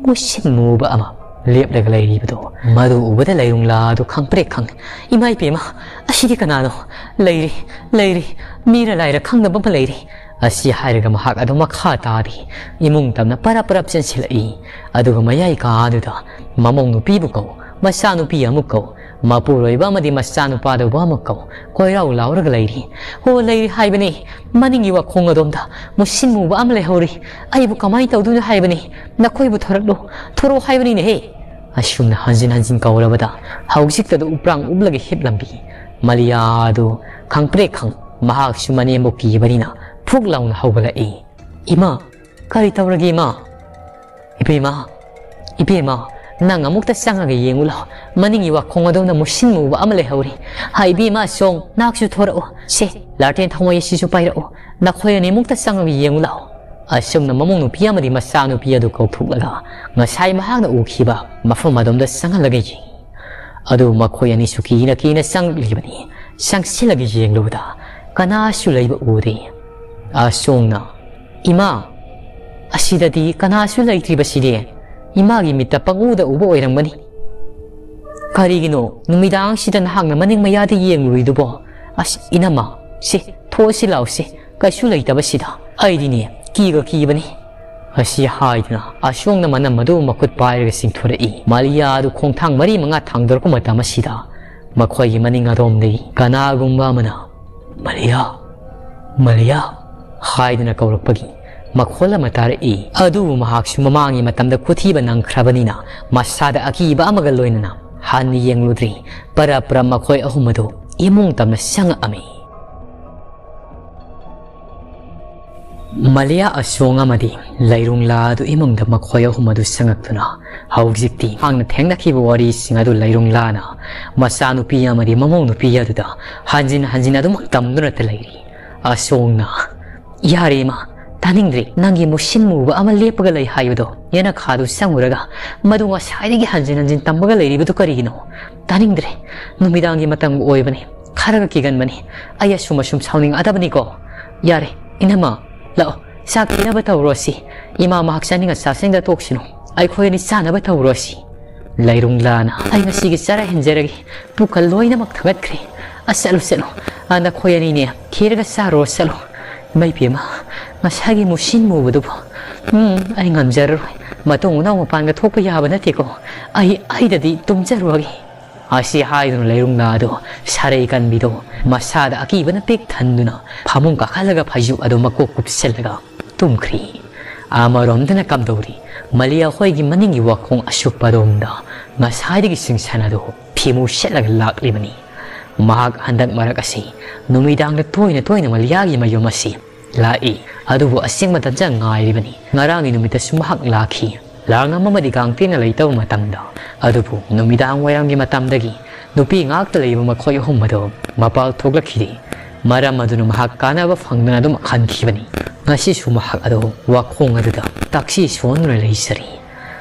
ꯃꯨꯁꯤꯟ ꯃꯨꯕ ꯑꯃ ꯂꯦꯞꯂꯒ ꯂꯩꯔꯤꯕꯗꯣ꯫ ꯃꯗꯨ ꯎꯕꯗ ꯂꯩꯔꯨꯡꯂꯥ ꯑꯗꯨ ꯈꯪꯄ꯭ꯔꯦꯛ ꯈꯪꯉꯤ꯫ "ꯏꯃꯥ ꯏꯄꯦꯝꯃ, ꯑꯁꯤꯗꯤ ꯀꯅꯥꯅꯣ? ꯂꯩꯔꯤ, ꯂꯩꯔꯤ, ꯃꯤꯔ ꯂꯥꯏꯔ ꯈꯪꯗꯕ ꯑꯃ ꯂꯩꯔꯤ꯫" ꯑꯁꯤ ꯍꯥꯏꯔꯒ ꯃꯍꯥꯛ ꯑꯗꯨ ꯃꯈꯥ ꯇꯥꯔꯤ꯫ ꯏꯃꯨꯡ ꯇꯝꯅ ꯄꯔꯞ ꯄꯔꯞ ꯆꯦꯟꯁꯤꯜꯂꯛꯏ꯫ ꯑꯗꯨꯒ ꯃꯌꯥꯏ ꯀꯥ ꯑꯗꯨꯗ ꯃꯃꯧ ꯅꯨꯄꯤꯕꯨ ꯀꯧ, ꯃꯆꯥ ꯅꯨꯄꯤ ꯑꯃꯨꯛ ꯀꯧ, ꯃꯄꯨꯔꯣꯏꯕ ꯑꯃꯗꯤ ꯃꯆꯥꯅꯨꯄꯥꯗꯨꯕꯨ ꯑꯃꯨꯛ ꯀꯧ꯫ ꯀꯣꯏꯔꯥꯎ ꯂꯥꯎꯔꯒ ꯂꯩꯔꯤ꯫ "ꯑꯣ, ꯂꯩꯔꯤ ꯍꯥꯏꯕꯅꯤ꯫ ꯃꯅꯤꯡꯒꯤ ꯋꯥꯈꯣꯡ ꯑꯗꯣꯝꯗ ꯃꯨꯁꯤꯟ ꯃꯨꯕ ꯑꯃ ꯂꯩꯍꯧꯔꯤ꯫ ꯑꯩꯕꯨ ꯀꯃꯥꯏꯅ ꯇꯧꯗꯣꯏꯅꯣ ꯍꯥꯏꯕꯅꯤ꯫ ꯅꯈꯣꯏꯕꯨ ꯊꯣꯔꯛꯂꯨ, ꯊꯣꯔꯛꯑꯣ ꯍꯥꯏꯕꯅꯤꯅꯦꯍꯦ!" ꯑꯁꯨꯝꯅ ꯍꯟꯖꯤꯟ ꯍꯟꯖꯤꯟ ꯀꯧꯔꯕꯗ ꯍꯧꯖꯤꯛꯇꯗ ꯎꯄ꯭ꯔꯥꯡ ꯎꯞꯂꯒ ꯍꯤꯞꯂꯝꯕꯤ ꯃꯂꯤꯌꯥ ꯑꯗꯨ ꯈꯪꯄ꯭ꯔꯦꯛ ꯈꯪ ꯃꯍꯥꯛꯁꯨ ꯃꯅꯦꯝꯕꯨ ꯀꯤꯕꯅꯤꯅ ꯐꯨꯛ ꯂꯥꯎꯅ ꯍꯧꯒꯠꯂꯛꯏ꯫ "ꯏꯃꯥ, ꯀꯔꯤ ꯇꯧꯔꯒꯦ ꯏꯃꯥ?" "ꯏꯕꯦꯝꯃ, ꯏꯕꯦꯝꯃ, ꯅꯪ ꯑꯃꯨꯛꯇ ꯆꯪꯉꯒ ꯌꯦꯡꯉꯨ ꯂꯥꯎ꯫ ꯃꯅꯤꯡꯒꯤ ꯋꯥꯈꯣꯡ ꯑꯗꯣꯝꯗ ꯃꯨꯁꯤꯟ ꯃꯨꯕ ꯑꯃ ꯂꯩꯍꯧꯔꯤ꯫ ꯍꯥ, ꯏꯕꯦꯝꯃ, ꯁꯣꯡ, ꯅꯍꯥꯛꯁꯨ ꯊꯣꯔꯛꯎ꯫ ꯁꯦ, ꯂꯥꯇꯦꯟ ꯊꯥꯎꯃꯩ ꯑꯁꯤꯁꯨ ꯄꯥꯏꯔꯛꯎ꯫ ꯅꯈꯣꯏ ꯑꯅꯤꯃꯨꯛꯇ ꯆꯪꯉꯒ ꯌꯦꯡꯉꯨ ꯂꯥꯎ꯫" ꯑꯁꯨꯝꯅ ꯃꯃꯧ ꯅꯨꯄꯤ ꯑꯃꯗꯤ ꯃꯆꯥꯅꯨꯄꯤ ꯑꯗꯨ ꯀꯧꯊꯣꯛꯂꯒ ꯉꯁꯥꯏ ꯃꯍꯥꯛꯅ ꯎꯈꯤꯕ ꯃꯐꯝ ꯑꯗꯣꯝꯗ ꯆꯪꯍꯜꯂꯒ ꯌꯦꯡꯉꯤ꯫ ꯑꯗꯨ ꯃꯈꯣꯏ ꯑꯅꯤꯁꯨ ꯀꯤꯅ ꯀꯤꯅ ꯆꯪꯂꯤꯕꯅꯤ꯫ ꯆꯪꯁꯤꯜꯂꯒ ꯌꯦꯡꯂꯨꯕꯗ ꯀꯅꯥꯁꯨ ꯂꯩꯕ ꯎꯗꯦ꯫ ꯑꯁꯣꯡꯅ, "ꯏꯃꯥ, ꯑꯁꯤꯗꯗꯤ ꯀꯅꯥꯁꯨ ꯂꯩꯇ꯭ꯔꯤꯕꯁꯤꯗꯤ? ꯏꯃꯥꯒꯤ ꯃꯤꯠꯇ ꯄꯪꯎꯗ ꯎꯕ ꯑꯣꯏꯔꯝꯒꯅꯤ꯫ ꯀꯔꯤꯒꯤꯅꯣ ꯅꯨꯃꯤꯗꯥꯡꯁꯤꯗ ꯅꯍꯥꯛꯅ ꯃꯅꯤꯡ ꯃꯌꯥꯗ ꯌꯦꯡꯂꯨꯔꯤꯗꯨꯕꯣ? ꯑꯁ, ꯏꯅꯝꯃ, ꯁꯦ, ꯊꯣꯛꯑꯁꯤ ꯂꯥꯎꯁꯦ, ꯀꯩꯁꯨ ꯂꯩꯇꯕꯁꯤꯗ꯫ ꯑꯩꯗꯤꯅꯦ, ꯀꯤꯒ ꯀꯤꯕꯅꯤ꯫" ꯑꯁꯤ ꯍꯥꯏꯗꯨꯅ ꯑꯁꯣꯡꯅ ꯃꯅꯝ ꯑꯗꯨ ꯃꯈꯨꯠ ꯄꯥꯏꯔꯒ ꯆꯤꯡꯊꯣꯔꯛꯏ꯫ ꯃꯥꯂꯤꯌꯥ ꯑꯗꯨ ꯈꯣꯡꯊꯥꯡ ꯃꯔꯤ ꯃꯉꯥ ꯊꯥꯡꯗꯣꯔꯛꯄ ꯃꯇꯝ ꯑꯁꯤꯗ ꯃꯈꯣꯏꯒꯤ ꯃꯅꯤꯡ ꯑꯗꯣꯝꯗꯒꯤ ꯀꯅꯥꯒꯨꯝꯕ ꯑꯃꯅ, "ꯃꯥꯂꯤꯌꯥ, ꯃꯥꯂꯤꯌꯥ" ꯍꯥꯏꯗꯨꯅ ꯀꯧꯔꯛꯄꯒꯤ ꯃꯈꯣꯜ ꯑꯃ ꯇꯥꯔꯛꯏ꯫ ꯑꯗꯨꯕꯨ ꯃꯍꯥꯛꯁꯨ ꯃꯃꯥꯡꯒꯤ ꯃꯇꯝꯗ ꯈꯨꯊꯤꯕ ꯅꯪꯈ꯭ꯔꯕꯅꯤꯅ ꯃꯁꯥꯗ ꯑꯀꯤꯕ ꯑꯃꯒ ꯂꯣꯏꯅꯅ ꯍꯟꯅ ꯌꯦꯡꯂꯨꯗ꯭ꯔꯤ꯫ ꯄꯔꯞ ꯄꯔꯞ ꯃꯈꯣꯏ ꯑꯍꯨꯝ ꯑꯗꯨ ꯏꯃꯨꯡ ꯇꯝꯅ ꯆꯪꯉꯛꯑꯝꯃꯤ꯫ ꯃꯥꯂꯤꯌꯥ ꯑꯁꯣꯡ ꯑꯃꯗꯤ ꯂꯩꯔꯨꯡꯂꯥ ꯑꯗꯨ ꯏꯃꯨꯡꯗ ꯃꯈꯣꯏ ꯑꯍꯨꯝ ꯑꯗꯨ ꯆꯪꯉꯛꯇꯨꯅ ꯍꯧꯖꯤꯛꯇꯤ ꯃꯍꯥꯛꯅ ꯊꯦꯡꯅꯈꯤꯕ ꯋꯥꯔꯤꯁꯤꯡ ꯑꯗꯨ ꯂꯩꯔꯨꯡꯂꯥꯅ ꯃꯆꯥꯅꯨꯄꯤ ꯑꯃꯗꯤ ꯃꯃꯧ ꯅꯨꯄꯤ ꯑꯗꯨꯗ ꯍꯟꯖꯤꯟ ꯍꯟꯖꯤꯟ ꯑꯗꯨꯃꯛ ꯇꯝꯗꯨꯅꯇ ꯂꯩꯔꯤ꯫ ꯑꯁꯣꯡꯅ, "ꯌꯥꯔꯦ ꯏꯃꯥ, ꯇꯥꯅꯤꯡꯗ꯭ꯔꯦ꯫ ꯅꯪꯒꯤ ꯃꯨꯁꯤꯟ ꯃꯨꯕ ꯑꯃ ꯂꯦꯞꯄꯒ ꯂꯩ ꯍꯥꯏꯕꯗꯣ ꯌꯦꯅꯈꯥꯗꯨ ꯆꯪꯉꯨꯔꯒ ꯃꯗꯨ ꯉꯁꯥꯏꯗꯒꯤ ꯍꯟꯖꯤꯟ ꯍꯟꯖꯤꯟ ꯇꯝꯕꯒ ꯂꯩꯔꯤꯕꯗꯨ ꯀꯔꯤꯒꯤꯅꯣ? ꯇꯥꯅꯤꯡꯗ꯭ꯔꯦ꯫ ꯅꯨꯃꯤꯗꯥꯡꯒꯤ ꯃꯇꯝ ꯑꯣꯏꯕꯅꯤ꯫ ꯈꯔꯒ ꯀꯤꯒꯟꯕꯅꯤ꯫ ꯑꯩ ꯑꯁꯨꯝ ꯑꯁꯨꯝ ꯁꯥꯎꯅꯤꯡꯉꯛꯑꯗꯕꯅꯤꯀꯣ꯫ ꯌꯥꯔꯦ, ꯏꯅꯝꯃ, ꯂꯥꯛꯑꯣ, ꯆꯥꯛ ꯄꯤꯅꯕ ꯇꯧꯔꯣꯁꯤ꯫ ꯏꯃꯥ ꯃꯍꯥꯛ ꯆꯥꯅꯤꯡꯉ ꯆꯥꯁꯤꯡꯗ ꯇꯣꯛꯁꯅꯨ꯫ ꯑꯩꯈꯣꯏ ꯑꯅꯤ ꯆꯥꯅꯕ ꯇꯧꯔꯣꯁꯤ꯫" ꯂꯩꯔꯨꯡꯂꯥꯅ, "ꯑꯩ ꯉꯁꯤꯒꯤ ꯆꯔꯥ ꯍꯦꯟꯖꯔꯒꯦ꯫ ꯄꯨꯛꯀ ꯂꯣꯏꯅꯃꯛ ꯊꯥꯒꯠꯈ꯭ꯔꯦ꯫ ꯑꯁ, ꯆꯠꯂꯣ, ꯆꯠꯂꯣ꯫ ꯑꯥ, ꯅꯈꯣꯏ ꯑꯅꯤꯅꯦ, ꯊꯤꯔꯒ ꯆꯥꯔꯣ, ꯆꯠꯂꯣ꯫" ꯏꯃꯩ ꯄꯦꯝꯃ, ꯉꯁꯥꯏꯒꯤ ꯃꯨꯁꯤꯟ ꯃꯨꯕꯗꯨꯕꯨ꯫ ꯎꯝ, ꯑꯩ ꯉꯝꯖꯔꯔꯣꯏ꯫ ꯃꯇꯨꯡ ꯃꯅꯥꯎ ꯃꯄꯥꯟꯒ ꯊꯣꯛꯄ ꯌꯥꯕ ꯅꯠꯇꯦꯀꯣ꯫ ꯑꯩ, ꯑꯩꯗꯗꯤ ꯇꯨꯝꯖꯔꯨꯔꯒꯦ꯫ ꯑꯁꯤ ꯍꯥꯏꯗꯨꯅ ꯂꯩꯔꯨꯡ ꯂꯥꯗꯣ, ꯁꯥꯔꯩ ꯀꯟꯕꯤꯗꯣ, ꯃꯁꯥꯗ ꯑꯀꯤꯕꯅ ꯄꯤꯛ ꯊꯟꯗꯨꯅ ꯐꯃꯨꯡ ꯀꯥꯈꯠꯂꯒ ꯐꯩꯖꯨꯞ ꯑꯗꯨ ꯃꯀꯣꯛ ꯀꯨꯞꯁꯤꯜꯂꯒ ꯇꯨꯝꯈ꯭ꯔꯤ꯫ ꯑꯃꯔꯣꯝꯗꯅ ꯀꯝꯗꯧꯔꯤ, ꯃꯂꯤꯌꯥ ꯍꯣꯏꯒꯤ ꯃꯅꯤꯡꯒꯤ ꯋꯥꯈꯣꯡ ꯑꯁꯨꯞꯄ ꯑꯗꯣꯝꯗ ꯉꯁꯥꯏꯗꯒꯤ ꯁꯤꯡꯁꯟ ꯑꯗꯨ ꯐꯤꯃꯨ ꯁꯦꯠꯂꯒ ꯂꯥꯛꯂꯤꯕꯅꯤ꯫ ꯃꯍꯥꯛ ꯍꯟꯗꯛ ꯃꯔꯛ ꯑꯁꯤ ꯅꯨꯃꯤꯗꯥꯡꯗ ꯇꯣꯏꯅ ꯇꯣꯏꯅ ꯃꯂꯤꯌꯥꯒꯤ ꯃꯌꯨꯝ ꯑꯁꯤ ꯂꯥꯛꯏ꯫ ꯑꯗꯨꯕꯨ ꯑꯁꯦꯡꯕ ꯇꯟꯖꯥ ꯉꯥꯏꯔꯤꯕꯅꯤ꯫ ꯉꯔꯥꯡꯒꯤ ꯅꯨꯃꯤꯠꯇꯁꯨ ꯃꯍꯥꯛ ꯂꯥꯛꯈꯤ꯫ ꯂꯥꯡꯉꯝ ꯑꯃꯗꯤ ꯀꯥꯡꯇꯦꯟꯅ ꯂꯩꯇꯕ ꯃꯇꯝꯗ, ꯑꯗꯨꯕꯨ ꯅꯨꯃꯤꯗꯥꯡ ꯋꯥꯏꯔꯝꯒꯤ ꯃꯇꯝꯗꯒꯤ ꯅꯨꯄꯤ ꯉꯥꯛꯇ ꯂꯩꯕ ꯃꯈꯣꯏ ꯑꯍꯨꯝ ꯑꯗꯨ ꯃꯄꯥꯜ ꯊꯣꯛꯂꯛꯈꯤꯗꯦ꯫ ꯃꯔꯝ ꯑꯗꯨꯅ ꯃꯍꯥꯛ ꯀꯥꯟꯅꯕ ꯐꯪꯗꯅ ꯑꯗꯨꯝ ꯍꯟꯈꯤꯕꯅꯤ꯫ ꯉꯁꯤꯁꯨ ꯃꯍꯥꯛ ꯑꯗꯨ ꯋꯥꯈꯣꯡ ꯑꯗꯨꯗ ꯇꯥꯛꯁꯤ ꯁꯣꯟꯗꯨꯅ ꯂꯩꯖꯔꯤ꯫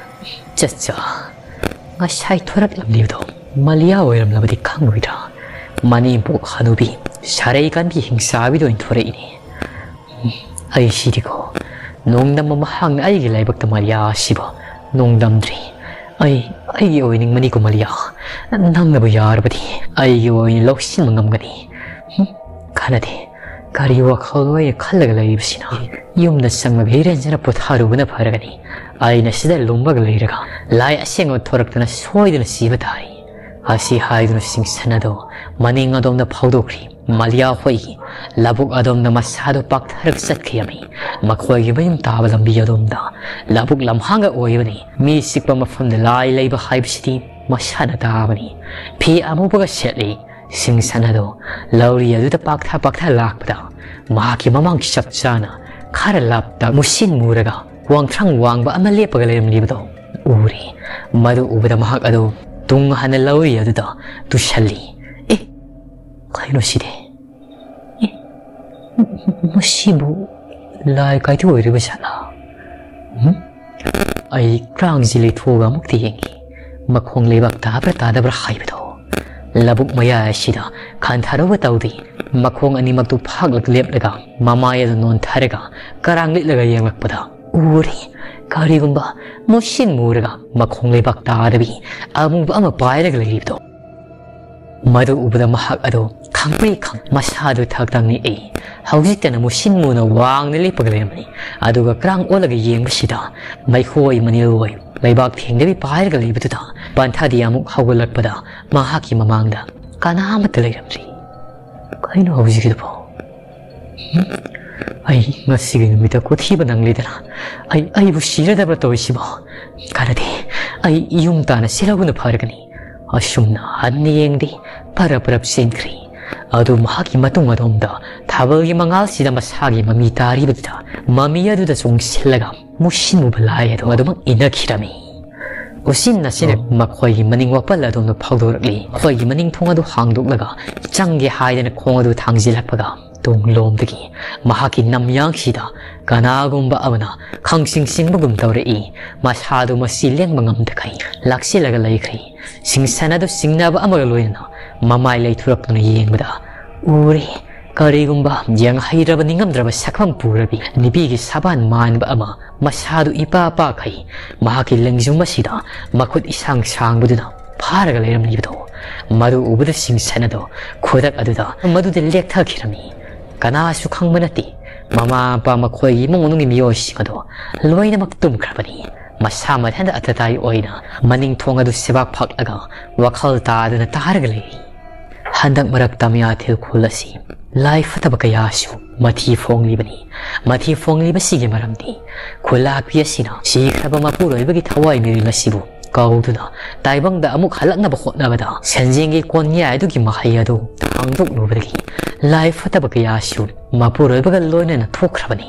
ꯆꯠꯆꯥ, ꯉꯁꯥꯏ ꯊꯣꯔꯛꯂꯝꯂꯤꯕꯗꯣ ꯃꯂꯤꯌꯥ ꯑꯣꯏꯔꯝꯂꯕꯗꯤ ꯈꯪꯂꯣꯏꯗ꯭ꯔꯥ? ꯃꯅꯦꯝꯄꯣꯛ ꯍꯅꯨꯕꯤ ꯁꯥꯔꯩ ꯀꯟꯕꯤ ꯍꯤꯡꯆꯥꯕꯤꯗ ꯑꯣꯏꯅ ꯊꯣꯔꯛꯏꯅꯦ꯫ ꯑꯩ ꯁꯤꯗꯤꯀꯣ, ꯅꯣꯡꯗꯝꯕ ꯃꯍꯥꯛꯅ ꯑꯩꯒꯤ ꯂꯥꯏꯕꯛꯇ ꯃꯂꯤꯌꯥ ꯑꯁꯤꯕꯨ ꯅꯣꯡꯗꯝꯗ꯭ꯔꯤ꯫ ꯑꯩ, ꯑꯩꯒꯤ ꯑꯣꯏꯅꯤꯡꯕꯅꯤꯀꯣ ꯃꯂꯤꯌꯥ, ꯅꯪꯅꯕꯨ ꯌꯥꯔꯕꯗꯤ ꯑꯩꯒꯤ ꯑꯣꯏꯅ ꯂꯧꯁꯤꯟꯕ ꯉꯝꯒꯅꯤ꯫ ꯍꯨꯝ, ꯀꯥꯟꯅꯗꯦ, ꯀꯔꯤ ꯋꯥꯈꯜꯅꯣ ꯑꯩꯅ ꯈꯜꯂꯒ ꯂꯩꯔꯤꯕꯁꯤꯅ? ꯌꯨꯝꯗ ꯆꯪꯂꯒ ꯏꯔꯦꯟꯖꯅ ꯄꯣꯊꯥꯔꯨꯕꯅ ꯐꯔꯒꯅꯤ꯫ ꯑꯩꯅ ꯁꯤꯗ ꯂꯨꯝꯃꯒ ꯂꯩꯔꯒ ꯂꯥꯏ ꯑꯁꯦꯡꯕ ꯊꯣꯔꯛꯇꯅ ꯁꯣꯏꯗꯅ ꯁꯤꯕ ꯇꯥꯔꯤ꯫ ꯑꯁꯤ ꯍꯥꯏꯗꯨꯅ ꯁꯤꯡꯁꯟ ꯑꯗꯣ ꯃꯅꯤꯡ ꯑꯗꯣꯝꯗ ꯐꯥꯎꯗꯣꯛꯈ꯭ꯔꯤ꯫ ꯃꯂꯤꯌꯥ ꯍꯣꯏꯒꯤ ꯂꯧꯕꯨꯛ ꯑꯗꯣꯝꯗ ꯃꯁꯥꯗꯣ ꯄꯥꯛꯊꯔꯒ ꯆꯠꯈꯤꯔꯝꯃꯤ꯫ ꯃꯈꯣꯏꯒꯤ ꯃꯌꯨꯝ ꯇꯥꯕ ꯂꯝꯕꯤ ꯑꯗꯣꯝꯗ ꯂꯧꯕꯨꯛ ꯂꯝꯍꯥꯡꯒ ꯑꯣꯏꯕꯅꯤ꯫ ꯃꯤ ꯆꯤꯛꯄ ꯃꯐꯝꯗ ꯂꯥꯏ ꯂꯩꯕ ꯍꯥꯏꯕꯁꯤꯗꯤ ꯃꯁꯥꯅ ꯇꯥꯕꯅꯤ꯫ ꯐꯤ ꯑꯃꯨꯕꯒ ꯁꯦꯠꯂꯤ꯫ ꯁꯤꯡꯁꯟ ꯑꯗꯣ ꯂꯧꯔꯤ ꯑꯗꯨꯗ ꯄꯥꯛꯊ ꯄꯥꯛꯊ ꯂꯥꯛꯄꯗ ꯃꯍꯥꯛꯀꯤ ꯃꯃꯥꯡ ꯆꯞ ꯆꯥꯅ ꯈꯔ ꯂꯥꯞꯇ ꯃꯨꯁꯤꯟ ꯃꯨꯔꯒ ꯋꯥꯡꯊ꯭ꯔꯪ ꯋꯥꯡꯕ ꯑꯃ ꯂꯦꯞꯄꯒ ꯂꯩꯔꯝꯂꯤꯕꯗꯣ ꯎꯔꯦ꯫ ꯃꯗꯨ ꯎꯕꯗ ꯃꯍꯥꯛ ꯑꯗꯨ ꯇꯨꯡ ꯍꯟꯅ ꯂꯧꯔꯤ ꯑꯗꯨꯗ ꯇꯨꯁꯜꯂꯤ꯫ ꯑꯦ, ꯀꯩꯅꯣ ꯁꯤꯗꯤ? ꯑꯦ, ꯃꯁꯤꯕꯨ ꯂꯥꯏ ꯀꯥꯏꯗ ꯑꯣꯏꯔꯤꯕ ꯖꯥꯠꯂꯥ? ꯎꯝ? ꯑꯩ ꯀ꯭ꯔꯥꯡꯁꯤ ꯂꯩꯊꯣꯛꯑꯒ ꯑꯃꯨꯛꯇ ꯌꯦꯡꯒꯦ, ꯃꯈꯣꯡ ꯂꯩꯕꯥꯛ ꯇꯥꯕ꯭ꯔꯥ ꯇꯥꯗꯕ꯭ꯔꯥ ꯍꯥꯏꯕꯗꯣ꯫ ꯂꯧꯕꯨꯛ ꯃꯌꯥꯏ ꯑꯁꯤꯗ ꯈꯟꯊꯔꯨꯕ ꯇꯧꯗꯦ, ꯃꯈꯣꯡ ꯑꯅꯤꯃꯛꯇꯨ ꯐꯥꯛꯂꯒ ꯂꯦꯞꯂꯒ ꯃꯃꯥꯏ ꯑꯗꯨ ꯅꯣꯟꯊꯔꯒ ꯀꯔꯥꯡ ꯂꯤꯠꯂꯒ ꯌꯦꯡꯂꯛꯄꯗ ꯎꯔꯦ꯫ ꯀꯔꯤꯒꯨꯝꯕ ꯃꯨꯁꯤꯟ ꯃꯨꯔꯒ ꯃꯈꯣꯡ ꯂꯩꯕꯥꯛ ꯇꯥꯗꯕꯤ ꯑꯃꯨꯕ ꯑꯃ ꯄꯥꯏꯔꯒ ꯂꯩꯔꯤꯕꯗꯣ꯫ ꯃꯗꯨ ꯎꯕꯗ ꯃꯍꯥꯛ ꯑꯗꯨ ꯈꯪꯄ꯭ꯔꯦꯛ ꯈꯪ ꯃꯁꯥꯗꯨ ꯊꯛ ꯊꯛ ꯅꯤꯛꯏ꯫ ꯍꯧꯖꯤꯛꯇꯅ ꯃꯨꯁꯤꯟ ꯃꯨꯅ ꯋꯥꯡꯅ ꯂꯦꯞꯄꯒ ꯂꯩꯔꯝꯕꯅꯤ꯫ ꯑꯗꯨꯒ ꯀ꯭ꯔꯥꯡ ꯑꯣꯜꯂꯒ ꯌꯦꯡꯕꯁꯤꯗ ꯃꯩꯈꯣꯏ ꯃꯅꯤꯜ ꯑꯣꯏ ꯂꯩꯕꯥꯛ ꯊꯦꯡꯗꯕꯤ ꯄꯥꯏꯔꯒ ꯂꯩꯕꯗꯨꯗ ꯄꯟꯊꯥꯗꯤ ꯑꯃꯨꯛ ꯍꯧꯒꯠꯂꯛꯄꯗ ꯃꯍꯥꯛꯀꯤ ꯃꯃꯥꯡꯗ ꯀꯅꯥ ꯑꯃꯠꯇ ꯂꯩꯔꯝꯗ꯭ꯔꯤ꯫ "ꯀꯩꯅꯣ ꯍꯧꯖꯤꯛꯀꯤꯗꯨꯕꯣ? ꯎꯝ? ꯑꯩ ꯉꯁꯤꯒꯤ ꯅꯨꯃꯤꯠꯇ ꯈꯨꯊꯤꯕ ꯅꯪꯂꯤꯗꯅ ꯑꯩ, ꯑꯩꯕꯨ ꯁꯤꯔꯗꯕ꯭ꯔꯥ ꯇꯧꯔꯤꯁꯤꯕꯣ? ꯀꯥꯟꯅꯗꯦ, ꯑꯩ ꯌꯨꯝ ꯇꯥꯟꯅ ꯆꯦꯜꯍꯧꯕꯅ ꯐꯔꯒꯅꯤ꯫" ꯑꯁꯨꯝꯅ ꯍꯟꯅ ꯌꯦꯡꯗꯦ, ꯄꯔꯞ ꯄꯔꯞ ꯆꯦꯟꯈ꯭ꯔꯦ꯫ ꯑꯗꯨ ꯃꯍꯥꯛꯀꯤ ꯃꯇꯨꯡ ꯑꯗꯣꯝꯗ ꯊꯥꯕꯜꯒꯤ ꯃꯉꯥꯜꯁꯤꯗ ꯃꯁꯥꯒꯤ ꯃꯃꯤ ꯇꯥꯔꯤꯕꯗꯨꯗ ꯃꯃꯤ ꯑꯗꯨꯗ ꯆꯣꯡꯁꯤꯜꯂꯒ ꯃꯨꯁꯤꯟ ꯃꯨꯕ ꯂꯥꯏ ꯑꯗꯨ ꯑꯗꯨꯃꯛ ꯏꯟꯅꯈꯤꯔꯝꯃꯤ꯫ ꯎꯆꯤꯟ ꯅꯥꯆꯤꯟꯅ ꯃꯈꯣꯏꯒꯤ ꯃꯅꯤꯡ ꯋꯥꯄꯜ ꯑꯗꯣꯝꯗ ꯐꯥꯎꯗꯣꯔꯛꯂꯤ꯫ ꯃꯈꯣꯏꯒꯤ ꯃꯅꯤꯡ ꯊꯣꯡ ꯑꯗꯨ ꯍꯥꯡꯗꯣꯛꯂꯒ ꯆꯪꯒꯦ ꯍꯥꯏꯗꯅ ꯈꯣꯡ ꯑꯗꯨ ꯊꯥꯡꯖꯤꯜꯂꯛꯄꯒ ꯇꯨꯡꯂꯣꯝꯗꯒꯤ ꯃꯍꯥꯛꯀꯤ ꯅꯝꯌꯥꯡꯁꯤꯗ ꯀꯅꯥꯒꯨꯝꯕ ꯑꯃꯅ ꯈꯪꯁꯤꯡ ꯁꯤꯡꯕꯒꯨꯝ ꯇꯧꯔꯛꯏ꯫ ꯃꯁꯥꯗꯨ ꯃꯁꯤ ꯂꯦꯡꯕ ꯉꯝꯗꯈꯩ ꯂꯥꯛꯁꯤꯜꯂꯒ ꯂꯩꯈ꯭ꯔꯦ꯫ ꯁꯤꯡꯁꯟ ꯑꯗꯨ ꯆꯤꯡꯅꯕ ꯑꯃꯒ ꯂꯣꯏꯅꯅ ꯃꯃꯥꯏ ꯂꯩꯊꯣꯔꯛꯇꯨꯅ ꯌꯦꯡꯕꯗ ꯎꯔꯦ꯫ ꯀꯔꯤꯒꯨꯝꯕ ꯌꯦꯡꯍꯩꯗ꯭ꯔꯕ ꯅꯤꯡꯉꯝꯗ꯭ꯔꯕ ꯁꯛꯐꯝ ꯄꯨꯔꯕꯤ ꯅꯨꯄꯤꯒꯤ ꯁꯕꯥꯟ ꯃꯥꯟꯕ ꯑꯃ ꯃꯁꯥꯗꯨ ꯏꯄꯥ ꯄꯥꯈꯩ ꯃꯍꯥꯛꯀꯤ ꯂꯦꯡꯖꯨꯝ ꯑꯁꯤꯗ ꯃꯈꯨꯠ ꯏꯁꯥꯡ ꯁꯥꯡꯕꯗꯨꯅ ꯐꯥꯔꯒ ꯂꯩꯔꯝꯂꯤꯕꯗꯣ꯫ ꯃꯗꯨ ꯎꯕꯗ ꯁꯤꯡꯁꯟ ꯑꯗꯣ ꯈꯨꯗꯛ ꯑꯗꯨꯗ ꯃꯗꯨꯗ ꯂꯦꯛꯊꯈꯤꯔꯝꯃꯤ꯫ ꯀꯅꯥꯁꯨ ꯈꯪꯕ ꯅꯠꯇꯦ꯫ ꯃꯃꯥ ꯃꯄꯥ ꯃꯈꯣꯏꯒꯤ ꯏꯃꯨꯡ ꯃꯅꯨꯡꯒꯤ ꯃꯤꯑꯣꯏꯁꯤꯡ ꯑꯗꯣ ꯂꯣꯏꯅꯃꯛ ꯇꯨꯝꯈ꯭ꯔꯕꯅꯤ꯫ ꯃꯁꯥ ꯃꯊꯟꯇ ꯑꯇꯇꯥꯏ ꯑꯣꯏꯅ ꯃꯅꯤꯡ ꯊꯣꯡ ꯑꯗꯨ ꯁꯦꯕꯥꯛ ꯐꯛꯂꯒ ꯋꯥꯈꯜ ꯇꯥꯗꯨꯅ ꯇꯥꯔꯒ ꯂꯩꯔꯤ꯫ ꯍꯟꯗꯛ ꯃꯔꯛ ꯇꯃꯤꯌꯥ ꯊꯤꯜꯈꯨꯜ ꯑꯁꯤ ꯂꯥꯏ ꯐꯠꯇꯕ ꯀꯌꯥꯁꯨ ꯃꯊꯤ ꯐꯣꯡꯂꯤꯕꯅꯤ꯫ ꯃꯊꯤ ꯐꯣꯡꯂꯤꯕꯁꯤꯒꯤ ꯃꯔꯝꯗꯤ ꯈꯨꯜꯂꯥꯛꯄꯤ ꯑꯁꯤꯅ ꯁꯤꯈ꯭ꯔꯕ ꯃꯄꯨꯔꯣꯏꯕꯒꯤ ꯊꯋꯥꯏ ꯃꯤꯔꯤꯜ ꯑꯁꯤꯕꯨ ꯀꯧꯗꯨꯅ ꯇꯥꯏꯕꯪꯗ ꯑꯃꯨꯛ ꯍꯜꯂꯛꯅꯕ ꯍꯣꯠꯅꯕꯗ ꯁꯦꯟꯖꯦꯡꯒꯤ ꯀꯣꯟꯌꯥꯏ ꯑꯗꯨꯒꯤ ꯃꯍꯩ ꯑꯗꯨ ꯍꯥꯡꯗꯣꯛꯂꯨꯕꯗꯒꯤ ꯂꯥꯏ ꯐꯠꯇꯕ ꯀꯌꯥꯁꯨ ꯃꯄꯨꯔꯣꯏꯕꯒ ꯂꯣꯏꯅꯅ ꯊꯣꯛꯈ꯭ꯔꯕꯅꯤ꯫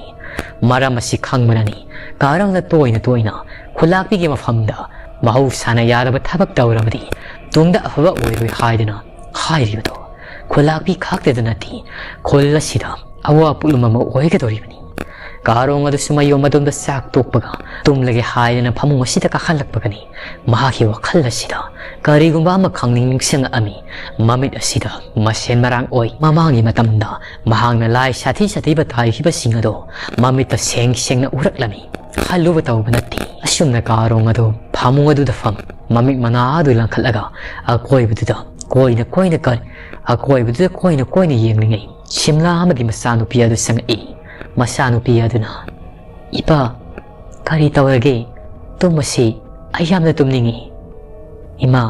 ꯃꯔꯝ ꯑꯁꯤ ꯈꯪꯕꯅꯅꯤ ꯀꯥꯔꯪꯅ ꯇꯣꯏꯅ ꯇꯣꯏꯅ ꯈꯨꯜꯂꯥꯛꯄꯤꯒꯤ ꯃꯐꯝꯗ ꯃꯍꯧꯁꯥꯅ ꯌꯥꯗꯕ ꯊꯕꯛ ꯇꯧꯔꯕꯗꯤ ꯇꯨꯡꯗ ꯑꯐꯕ ꯑꯣꯏꯔꯣꯏ ꯍꯥꯏꯗꯨꯅ ꯍꯥꯏꯔꯤꯕꯗꯣ꯫ ꯈꯨꯜꯂꯥꯛꯄꯤ ꯈꯛꯇꯗ ꯅꯠꯇꯦ, ꯈꯨꯜ ꯑꯁꯤꯗ ꯑꯋꯥ ꯄꯣꯠꯂꯨꯝ ꯑꯃ ꯑꯣꯏꯒꯗꯧꯔꯤꯕꯅꯤ꯫ ꯀꯥꯔꯣꯡ ꯑꯗꯨꯁꯨ ꯃꯌꯨꯝ ꯑꯗꯣꯝꯗ ꯆꯥꯛ ꯇꯣꯛꯄꯒ ꯇꯨꯝꯂꯒꯦ ꯍꯥꯏꯗꯅ ꯐꯃꯨꯡ ꯑꯁꯤꯗ ꯀꯥꯈꯠꯂꯛꯄꯒꯅꯤ ꯃꯍꯥꯛꯀꯤ ꯋꯥꯈꯜ ꯑꯁꯤꯗ ꯀꯔꯤꯒꯨꯝꯕ ꯑꯃ ꯈꯪꯅꯤꯡ ꯅꯤꯡꯁꯤꯡꯂꯛꯑꯝꯃꯤ꯫ ꯃꯃꯤꯠ ꯑꯁꯤꯗ ꯃꯁꯦꯟ ꯃꯔꯥꯡ ꯑꯣꯏ꯫ ꯃꯃꯥꯡꯒꯤ ꯃꯇꯝꯗ ꯃꯍꯥꯛꯅ ꯂꯥꯏ ꯁꯥꯊꯤ ꯁꯥꯊꯤꯕ ꯇꯥꯏꯈꯤꯕꯁꯤꯡ ꯑꯗꯣ ꯃꯃꯤꯠꯇ ꯁꯦꯡ ꯁꯦꯡꯅ ꯎꯔꯛꯂꯝꯃꯤ꯫ ꯈꯜꯂꯨꯕ ꯇꯧꯕ ꯅꯠꯇꯦ꯫ ꯑꯁꯨꯝꯅ ꯀꯥꯔꯣꯡ ꯑꯗꯨ ꯐꯃꯨꯡ ꯑꯗꯨꯗ ꯐꯝ, ꯃꯃꯤꯠ ꯃꯅꯥ ꯑꯗꯨ ꯂꯪꯈꯠꯂꯒ ꯑꯀꯣꯏꯕꯗꯨꯗ ꯀꯣꯏꯅ ꯀꯣꯏꯅ ꯀ-, ꯑꯀꯣꯏꯕꯗꯨꯗ ꯀꯣꯏꯅ ꯀꯣꯏꯅ ꯌꯦꯡꯂꯤꯉꯩ ꯁꯤꯝꯂꯥ ꯑꯃꯗꯤ ꯃꯆꯥꯅꯨꯄꯤ ꯑꯗꯨ ꯆꯪꯉꯛꯏ꯫ ꯃꯆꯥꯅꯨꯄꯤ ꯑꯗꯨꯅ, "ꯏꯄꯥ, ꯀꯔꯤ ꯇꯧꯔꯒꯦ? ꯇꯨꯝꯃꯁꯤ, ꯑꯩ ꯌꯥꯝꯅ ꯇꯨꯝꯅꯤꯡꯉꯤ꯫ ꯏꯃꯥ,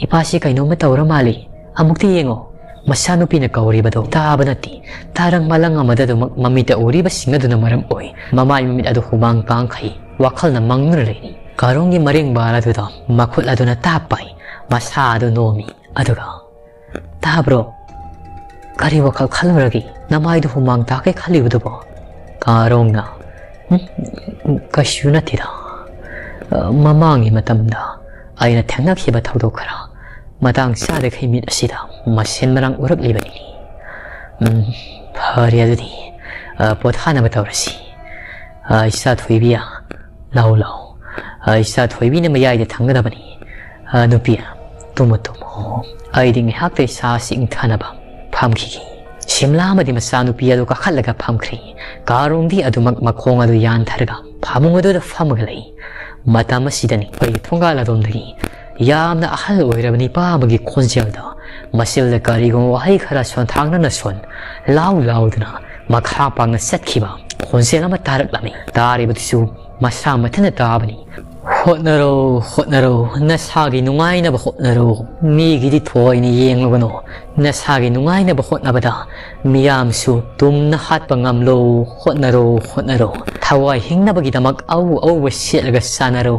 ꯏꯄꯥꯁꯤ ꯀꯩꯅꯣꯝꯃ ꯇꯧꯔ ꯃꯥꯜꯂꯤ꯫ ꯑꯃꯨꯛꯇ ꯌꯦꯡꯉꯣ꯫ ꯃꯆꯥꯅꯨꯄꯤꯅ ꯀꯧꯔꯤꯕꯗꯣ ꯇꯥꯕ ꯅꯠꯇꯦ꯫ ꯇꯥꯔꯪ ꯃꯥꯂꯪ ꯑꯃꯗ ꯑꯗꯨꯃꯛ ꯃꯃꯤꯠꯇ ꯎꯔꯤꯕꯁꯤꯡ ꯑꯗꯨꯅ ꯃꯔꯝ ꯑꯣꯏ꯫ ꯃꯃꯥꯏ ꯃꯃꯤꯠ ꯑꯗꯨ ꯍꯨꯃꯥꯡ ꯀꯥꯡꯈꯩ꯫ ꯋꯥꯈꯜꯅ ꯃꯪꯗꯨꯅ ꯂꯩꯔꯤ꯫ ꯀꯥꯔꯣꯡꯒꯤ ꯃꯔꯦꯡꯕꯥꯜ ꯑꯗꯨꯗ ꯃꯈꯨꯠ ꯑꯗꯨꯅ ꯇꯥꯞ ꯄꯥꯏ꯫ ꯃꯁꯥ ꯑꯗꯨ ꯅꯣꯝꯃꯤ꯫ ꯑꯗꯨꯒ, "ꯇꯥꯕ꯭ꯔꯣ? ꯀꯔꯤ ꯋꯥꯈꯜ ꯈꯜꯂꯨꯔꯒꯦ? ꯅꯃꯥꯏꯗꯨ ꯍꯨꯃꯥꯡ ꯇꯥꯛꯀꯦ ꯈꯜꯂꯤꯕꯗꯨꯕꯣ?" ꯀꯥꯔꯣꯡꯅ, "ꯎꯝ, ꯀꯩꯁꯨ ꯅꯠꯇꯦꯗ꯫ ꯑ, ꯃꯃꯥꯡꯒꯤ ꯃꯇꯝꯗ ꯑꯩꯅ ꯊꯦꯡꯅꯈꯤꯕ ꯊꯧꯗꯣꯛ ꯈꯔ ꯃꯇꯥꯡ ꯆꯥꯗꯈꯩ ꯃꯤꯠ ꯑꯁꯤꯗ ꯃꯁꯦꯟ ꯃꯔꯥꯡ ꯎꯔꯛꯂꯤꯕꯅꯤ꯫ ꯎꯝ, ꯐꯔꯦ ꯑꯗꯨꯗꯤ, ꯑ, ꯄꯣꯊꯥꯅꯕ ꯇꯧꯔꯁꯤ꯫ ꯑ, ꯏꯆꯥ ꯊꯣꯏꯕꯤ, ꯂꯥꯎ, ꯂꯥꯎ꯫ ꯑ, ꯏꯆꯥ ꯊꯣꯏꯕꯤꯅ ꯃꯌꯥꯏꯗ ꯊꯪꯒꯗꯕꯅꯤ꯫ ꯑ, ꯅꯨꯄꯤ, ꯇꯨꯝꯃꯨ, ꯇꯨꯝꯃꯨ꯫ ꯑꯩꯗꯤ ꯉꯥꯏꯍꯥꯛꯇ ꯏꯁꯥꯁꯤ ꯏꯪꯊꯅꯕ ꯐꯝꯈꯤꯒꯦ꯫" ꯁꯤꯝꯂꯥ ꯑꯃꯗꯤ ꯃꯆꯥꯅꯨꯄꯤ ꯑꯗꯨ ꯀꯥꯈꯠꯂꯒ ꯐꯝꯈ꯭ꯔꯦ꯫ ꯀꯥꯔꯣꯡꯗꯤ ꯑꯗꯨꯃꯛ ꯃꯈꯣꯡ ꯑꯗꯨ ꯌꯥꯟꯊꯔꯒ ꯐꯃꯨꯡ ꯑꯗꯨꯗ ꯐꯝꯃꯒ ꯂꯩ꯫ ꯃꯇꯝ ꯑꯁꯤꯗꯅꯤ ꯑꯩꯈꯣꯏꯒꯤ ꯊꯣꯡꯒꯥꯜ ꯑꯗꯣꯝꯗꯒꯤ ꯌꯥꯝꯅ ꯑꯍꯜ ꯑꯣꯏꯔꯕ ꯅꯤꯄꯥ ꯑꯃꯒꯤ ꯈꯣꯟꯖꯦꯜꯗ ꯃꯆꯤꯜꯗ ꯀꯔꯤꯒꯨꯝꯕ ꯋꯥꯍꯩ ꯈꯔ ꯁꯣꯟꯊꯥꯡꯅꯅ ꯁꯣꯟ ꯂꯥꯎ ꯂꯥꯎꯗꯨꯅ ꯃꯈꯥ ꯄꯥꯡꯅ ꯆꯠꯈꯤꯕ ꯈꯣꯟꯖꯦꯜ ꯑꯃ ꯇꯥꯔꯛꯂꯝꯃꯤ꯫ ꯇꯥꯔꯤꯕꯗꯨꯁꯨ ꯃꯁꯥ ꯃꯊꯟꯇ ꯇꯥꯕꯅꯤ꯫ "ꯍꯣꯠꯅꯔꯣ, ꯍꯣꯠꯅꯔꯣ, ꯅꯁꯥꯒꯤ ꯅꯨꯡꯉꯥꯏꯅꯕ ꯍꯣꯠꯅꯔꯣ꯫ ꯃꯤꯒꯤꯗꯤ ꯊꯣꯏꯅ ꯌꯦꯡꯂꯨꯒꯅꯨ꯫ ꯅꯁꯥꯒꯤ ꯅꯨꯡꯉꯥꯏꯅꯕ ꯍꯣꯠꯅꯕꯗ ꯃꯤꯌꯥꯝꯁꯨ ꯇꯨꯝꯅ ꯍꯥꯠꯄ ꯉꯝꯂꯣ꯫ ꯍꯣꯠꯅꯔꯣ, ꯍꯣꯠꯅꯔꯣ꯫ ꯊꯋꯥꯏ ꯍꯤꯡꯅꯕꯒꯤꯗꯃꯛ ꯑꯎ ꯑꯎꯕ ꯁꯦꯠꯂꯒ ꯆꯥꯅꯔꯣ꯫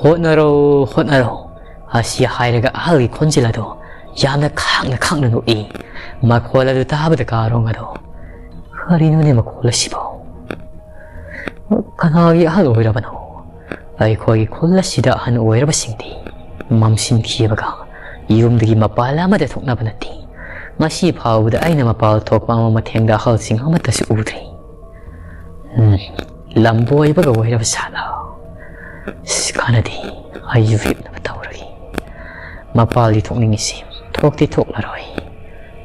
ꯍꯣꯠꯅꯔꯣ, ꯍꯣꯠꯅꯔꯣ꯫" ꯑꯁꯤ ꯍꯥꯏꯔꯒ ꯑꯍꯜꯒꯤ ꯈꯣꯟꯖꯦꯜ ꯑꯗꯣ ꯌꯥꯝꯅ ꯈꯥꯡꯅ ꯈꯥꯡꯅ ꯅꯣꯛꯏ꯫ ꯃꯈꯣꯜ ꯑꯗꯨ ꯇꯥꯕꯗ ꯀꯥꯔꯣꯡ ꯑꯗꯣ, "ꯀꯔꯤꯅꯣꯅꯦ ꯃꯈꯣꯜ ꯑꯁꯤꯕꯣ? ꯀꯅꯥꯒꯤ ꯑꯍꯜ ꯑꯣꯏꯔꯕꯅꯣ?" ꯑꯩꯈꯣꯏꯒꯤ ꯈꯨꯜ ꯑꯁꯤꯗ ꯑꯍꯜ ꯑꯣꯏꯔꯕꯁꯤꯡꯗꯤ ꯃꯝꯁꯤꯟꯈꯤꯕꯒ ꯌꯨꯝꯗꯒꯤ ꯃꯄꯥꯜ ꯑꯃꯗ ꯊꯣꯛꯅꯕ ꯅꯠꯇꯦ꯫ ꯉꯁꯤ ꯐꯥꯎꯕꯗ ꯑꯩꯅ ꯃꯄꯥꯜ ꯊꯣꯛꯄ ꯑꯃ ꯃꯊꯦꯡꯗ ꯑꯍꯜꯁꯤꯡ ꯑꯃꯠꯇꯁꯨ ꯎꯗ꯭ꯔꯤ꯫ ꯎꯝ, ꯂꯝꯕꯣꯏꯕꯒ ꯑꯣꯏꯔꯕ ꯁꯥꯠꯂ? ꯑꯁ, ꯀꯥꯟꯅꯗꯦ, ꯑꯩꯁꯨ ꯍꯤꯞꯅꯕ ꯇꯧꯔꯒꯦ꯫ ꯃꯄꯥꯜꯗꯤ ꯊꯣꯛꯅꯤꯡꯉꯤꯁꯤ ꯊꯣꯛꯇꯤ ꯊꯣꯛꯂꯔꯣꯏ꯫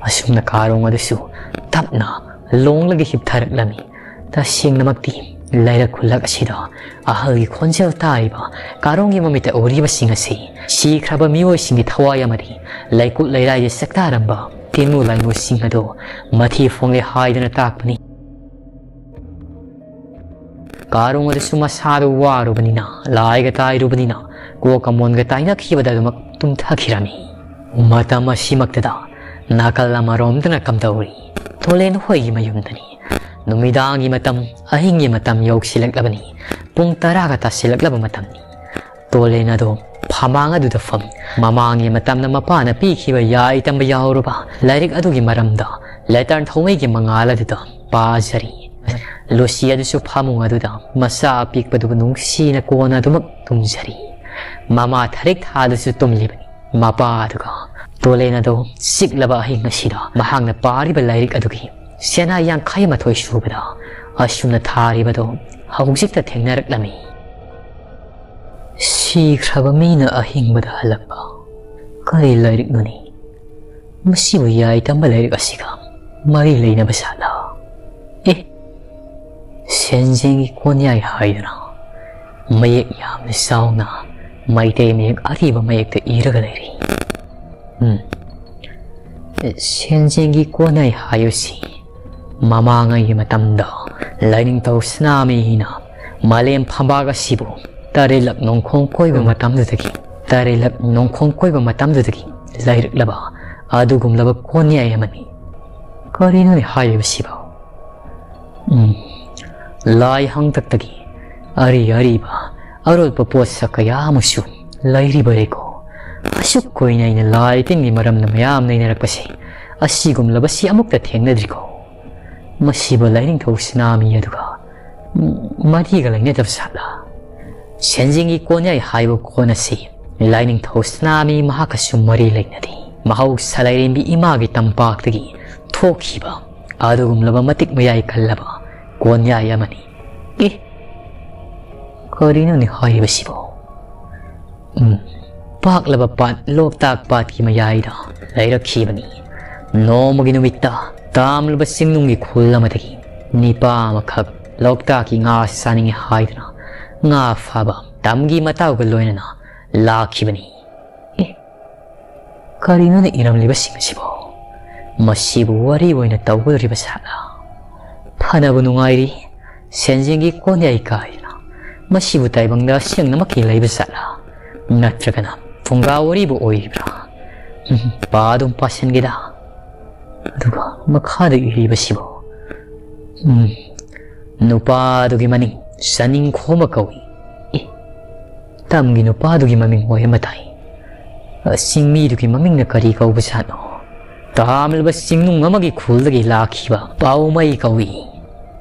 ꯑꯁꯨꯝꯅ ꯀꯥꯔꯣꯡ ꯑꯗꯨꯁꯨ ꯇꯞꯅ ꯂꯣꯡꯂꯒ ꯍꯤꯞꯊꯔꯛꯂꯝꯃꯤ꯫ ꯇꯁꯦꯡꯅꯃꯛꯇꯤ ꯂꯩꯔꯛ ꯈꯨꯜꯂꯛ ꯑꯁꯤꯗ ꯑꯍꯜꯒꯤ ꯈꯣꯟꯖꯦꯜ ꯇꯥꯔꯤꯕ, ꯀꯥꯔꯣꯡꯒꯤ ꯃꯃꯤꯠꯇ ꯎꯔꯤꯕꯁꯤꯡ ꯑꯁꯤ ꯁꯤꯈ꯭ꯔꯕ ꯃꯤꯑꯣꯏꯁꯤꯡꯒꯤ ꯊꯋꯥꯏ ꯑꯃꯗꯤ ꯂꯩꯀꯨꯠ ꯂꯩꯔꯥꯏꯗ ꯁꯛꯇꯥꯔꯝꯕ ꯇꯤꯟꯃꯨ ꯂꯥꯏꯃꯨꯁꯤꯡ ꯑꯗꯨ ꯃꯊꯤ ꯐꯣꯡꯂꯦ ꯍꯥꯏꯗꯨꯅ ꯇꯥꯛꯄꯅꯤ꯫ ꯀꯥꯔꯣꯡ ꯑꯗꯨꯁꯨ ꯃꯁꯥꯗꯨ ꯋꯥꯔꯨꯕꯅꯤꯅ, ꯂꯥꯏꯒ ꯇꯥꯏꯔꯨꯕꯅꯤꯅ, ꯀꯣꯛꯀ ꯃꯣꯟꯒ ꯇꯥꯏꯅꯈꯤꯕꯗ ꯑꯗꯨꯃꯛ ꯇꯨꯝꯊꯈꯤꯔꯝꯃꯤ꯫ ꯃꯇꯝ ꯑꯁꯤꯃꯛꯇꯗ ꯅꯥꯀꯜ ꯑꯃꯔꯣꯝꯗꯅ ꯀꯝꯗꯧꯔꯤ? ꯇꯣꯂꯦꯟ ꯍꯣꯏꯒꯤ ꯃꯌꯨꯝꯗꯅꯤ꯫ ꯅꯨꯃꯤꯗꯥꯡꯒꯤ ꯃꯇꯝ, ꯑꯍꯤꯡꯒꯤ ꯃꯇꯝ ꯌꯧꯁꯤꯜꯂꯛꯂꯕꯅꯤ꯫ ꯄꯨꯡ ꯇꯔꯥꯒ ꯇꯥꯁꯤꯜꯂꯛꯂꯕ ꯃꯇꯝꯅꯤ꯫ ꯇꯣꯂꯦꯟ ꯑꯗꯣ ꯐꯃꯥꯡ ꯑꯗꯨꯗ ꯐꯝꯃꯤ꯫ ꯃꯃꯥꯡꯒꯤ ꯃꯇꯝꯗ ꯃꯄꯥꯅ ꯄꯤꯈꯤꯕ ꯌꯥꯏ ꯇꯝꯕ ꯌꯥꯎꯔꯕ ꯂꯥꯏꯔꯤꯛ ꯑꯗꯨꯒꯤ ꯃꯔꯝꯗ ꯂꯦꯇꯔꯟ ꯊꯧꯃꯩꯒꯤ ꯃꯉꯥꯜ ꯑꯗꯨꯗ ꯄꯥꯖꯔꯤ꯫ ꯂꯨꯁꯤ ꯑꯗꯨꯁꯨ ꯐꯃꯨꯡ ꯑꯗꯨꯗ ꯃꯆꯥ ꯑꯄꯤꯛꯄꯗꯨꯕꯨ ꯅꯨꯡꯁꯤꯅ ꯀꯣꯟꯅ ꯑꯗꯨꯃꯛ ꯇꯨꯝꯖꯔꯤ꯫ ꯃꯃꯥ ꯊꯔꯤꯛ ꯊꯥꯗꯨꯁꯨ ꯇꯨꯝꯂꯤꯕꯅꯤ꯫ ꯃꯄꯥ ꯑꯗꯨꯒ ꯇꯣꯂꯦꯟ ꯑꯗꯣ ꯆꯤꯛꯂꯕ ꯑꯍꯤꯡ ꯑꯁꯤꯗ ꯃꯍꯥꯛꯅ ꯄꯥꯔꯤꯕ ꯂꯥꯏꯔꯤꯛ ꯑꯗꯨꯒꯤ ꯆꯦꯅꯥꯏ ꯌꯥꯡꯈꯩ ꯃꯥꯊꯣꯏ ꯁꯨꯕꯗ ꯑꯁꯨꯝꯅ ꯊꯥꯔꯤꯕꯗꯣ ꯍꯧꯖꯤꯛꯇ ꯊꯦꯡꯅꯔꯛꯂꯝꯃꯤ꯫ ꯁꯤꯈ꯭ꯔꯕ ꯃꯤꯅ ꯑꯍꯤꯡꯕꯗ ꯍꯜꯂꯛꯄ꯫ ꯀꯔꯤ ꯂꯥꯏꯔꯤꯛꯅꯣꯅꯤ? ꯃꯁꯤꯕꯨ ꯌꯥꯏ ꯇꯝꯕ ꯂꯥꯏꯔꯤꯛ ꯑꯁꯤꯒ ꯃꯔꯤ ꯂꯩꯅꯕ ꯁꯥꯠꯂ? ꯑꯦ, ꯁꯦꯟꯖꯦꯡꯒꯤ ꯀꯣꯟꯌꯥꯏ ꯍꯥꯏꯗꯨꯅ ꯃꯌꯦꯛ ꯌꯥꯝꯅ ꯆꯥꯎꯅ ꯃꯩꯇꯩ ꯃꯌꯦꯛ ꯑꯔꯤꯕ ꯃꯌꯦꯛꯇ ꯏꯔꯒ ꯂꯩꯔꯤ꯫ ꯎꯝ꯫ ꯁꯦꯟꯖꯦꯡꯒꯤ ꯀꯣꯟꯌꯥꯏ ꯍꯥꯏꯕꯁꯤ ꯃꯃꯥꯡꯉꯩꯒꯤ ꯃꯇꯝꯗ ꯂꯥꯏꯅꯤꯡꯊꯧ ꯁꯅꯥꯃꯍꯤꯅ ꯃꯥꯂꯦꯝ ꯐꯝꯕꯥꯛ ꯑꯁꯤꯕꯨ ꯇꯔꯦꯠꯂꯛ ꯅꯣꯡꯈꯣꯡ ꯀꯣꯏꯕ ꯃꯇꯝꯗꯨꯗꯒꯤ, ꯇꯔꯦꯠꯂꯛ ꯅꯣꯡꯈꯣꯡ ꯀꯣꯏꯕ ꯃꯇꯝꯗꯨꯗꯒꯤ ꯂꯩꯔꯛꯂꯕ ꯑꯗꯨꯒꯨꯝꯂꯕ ꯀꯣꯟꯌꯥꯏ ꯑꯃꯅꯤ꯫ ꯀꯔꯤꯅꯣꯅꯦ ꯍꯥꯏꯔꯤꯕꯁꯤꯕꯣ? ꯎꯝ, ꯂꯥꯏ ꯍꯥꯡꯇꯛꯇꯒꯤ ꯑꯔꯤ ꯑꯔꯤꯕ ꯑꯔꯣꯠꯄ ꯄꯣꯠꯁꯛ ꯀꯌꯥ ꯑꯃꯁꯨ ꯂꯩꯔꯤꯕꯔꯦꯀꯣ꯫ ꯑꯁꯨꯛ ꯀꯨꯏꯅ ꯑꯩꯅ ꯂꯥꯏ ꯇꯤꯟꯒꯤ ꯃꯔꯝꯗ ꯃꯌꯥꯝ ꯅꯩꯅꯔꯛꯄꯁꯦ, ꯑꯁꯤꯒꯨꯝꯂꯕꯁꯤ ꯑꯃꯨꯛꯇ ꯊꯦꯡꯅꯗ꯭ꯔꯤꯀꯣ꯫ ꯃꯁꯤꯕꯨ ꯂꯥꯏꯅꯤꯡꯊꯧ ꯁꯅꯥꯃꯤ ꯑꯗꯨꯒ, ꯎꯝ, ꯃꯔꯤꯒ ꯂꯩꯅꯗꯕ ꯁꯥꯠꯂ? ꯁꯦꯟꯖꯦꯡꯒꯤ ꯀꯣꯟꯌꯥꯏ ꯍꯥꯏꯕ ꯀꯣꯟ ꯑꯁꯤ ꯂꯥꯏꯅꯤꯡꯊꯧ ꯁꯅꯥꯃꯤ ꯃꯍꯥꯛꯀꯁꯨ ꯃꯔꯤ ꯂꯩꯅꯗꯦ꯫ ꯃꯍꯧꯁꯥ ꯂꯥꯏꯔꯦꯝꯕꯤ ꯏꯃꯥꯒꯤ ꯇꯝꯄꯥꯛꯇꯒꯤ ꯊꯣꯛꯈꯤꯕ ꯑꯗꯨꯒꯨꯝꯂꯕ ꯃꯇꯤꯛ ꯃꯌꯥꯏ ꯀꯜꯂꯕ ꯀꯣꯟꯌꯥꯏ ꯑꯃꯅꯤ꯫ ꯑꯦ, ꯀꯔꯤꯅꯣꯅꯦ ꯍꯥꯏꯔꯤꯕꯁꯤꯕꯣ? ꯎꯝ, ꯄꯥꯛꯂꯕ ꯄꯥꯠ ꯂꯣꯛꯇꯥꯛ ꯄꯥꯠꯀꯤ ꯃꯌꯥꯏꯗ ꯂꯩꯔꯛꯈꯤꯕꯅꯤ꯫ ꯅꯣꯡꯃꯒꯤ ꯅꯨꯃꯤꯠꯇ ꯇꯥꯝꯂꯕ ꯆꯤꯡꯅꯨꯡꯒꯤ ꯈꯨꯜ ꯑꯃꯗꯒꯤ ꯅꯤꯄꯥ ꯑꯃꯈꯛ ꯂꯣꯛꯇꯥꯛꯀꯤ ꯉꯥ ꯆꯥꯅꯤꯡꯉꯤ ꯍꯥꯏꯗꯨꯅ ꯉꯥ ꯐꯥꯕ ꯇꯝꯒꯤ ꯃꯇꯥꯎꯒ ꯂꯣꯏꯅꯅ ꯂꯥꯛꯈꯤꯕꯅꯤ꯫ ꯑꯦ, ꯀꯔꯤꯅꯣꯅꯦ ꯏꯔꯝꯂꯤꯕꯁꯤꯡ ꯑꯁꯤꯕꯣ? ꯃꯁꯤꯕꯨ ꯋꯥꯔꯤ ꯑꯣꯏꯅ ꯇꯧꯒꯗꯧꯔꯤꯕ ꯁꯥꯠꯂ? ꯐꯅꯕ ꯅꯨꯡꯉꯥꯏꯔꯤ, ꯁꯦꯟꯖꯦꯡꯒꯤ ꯀꯣꯟꯌꯥꯏ ꯀꯥꯏꯗꯅ ꯃꯁꯤꯕꯨ ꯇꯥꯏꯕꯪꯗ ꯑꯁꯦꯡꯅꯃꯛꯀꯤ ꯂꯩꯕ ꯖꯥꯠꯂꯥ? ꯅꯠꯇ꯭ꯔꯒꯅ ꯐꯨꯡꯒꯥ ꯋꯥꯔꯤꯕꯨ ꯑꯣꯏꯔꯤꯕ꯭ꯔꯥ? ꯎꯝ, ꯄꯥ ꯑꯗꯨꯝ ꯄꯥꯁꯤꯟꯒꯦꯗ꯫ ꯑꯗꯨꯒ ꯃꯈꯥꯗ ꯏꯔꯤꯕꯁꯤꯕꯨ, ꯎꯝ, ꯅꯨꯄꯥꯗꯨꯒꯤ ꯃꯃꯤꯡ ꯆꯥꯅꯤꯡꯈꯣꯝꯕ ꯀꯧꯏ꯫ ꯑꯦ, ꯇꯝꯒꯤ ꯅꯨꯄꯥꯗꯨꯒꯤ ꯃꯃꯤꯡ ꯑꯣꯏꯔꯝꯕ ꯇꯥꯏ꯫ ꯑ, ꯆꯤꯡꯃꯤꯗꯨꯒꯤ ꯃꯃꯤꯡꯅ ꯀꯔꯤ ꯀꯧꯕꯖꯥꯠꯅꯣ? ꯇꯥꯝꯂꯕ ꯆꯤꯡꯅꯨꯡ ꯑꯃꯒꯤ ꯈꯨꯜꯗꯒꯤ ꯂꯥꯛꯈꯤꯕ ꯄꯥꯎꯃꯩ ꯀꯧꯏ꯫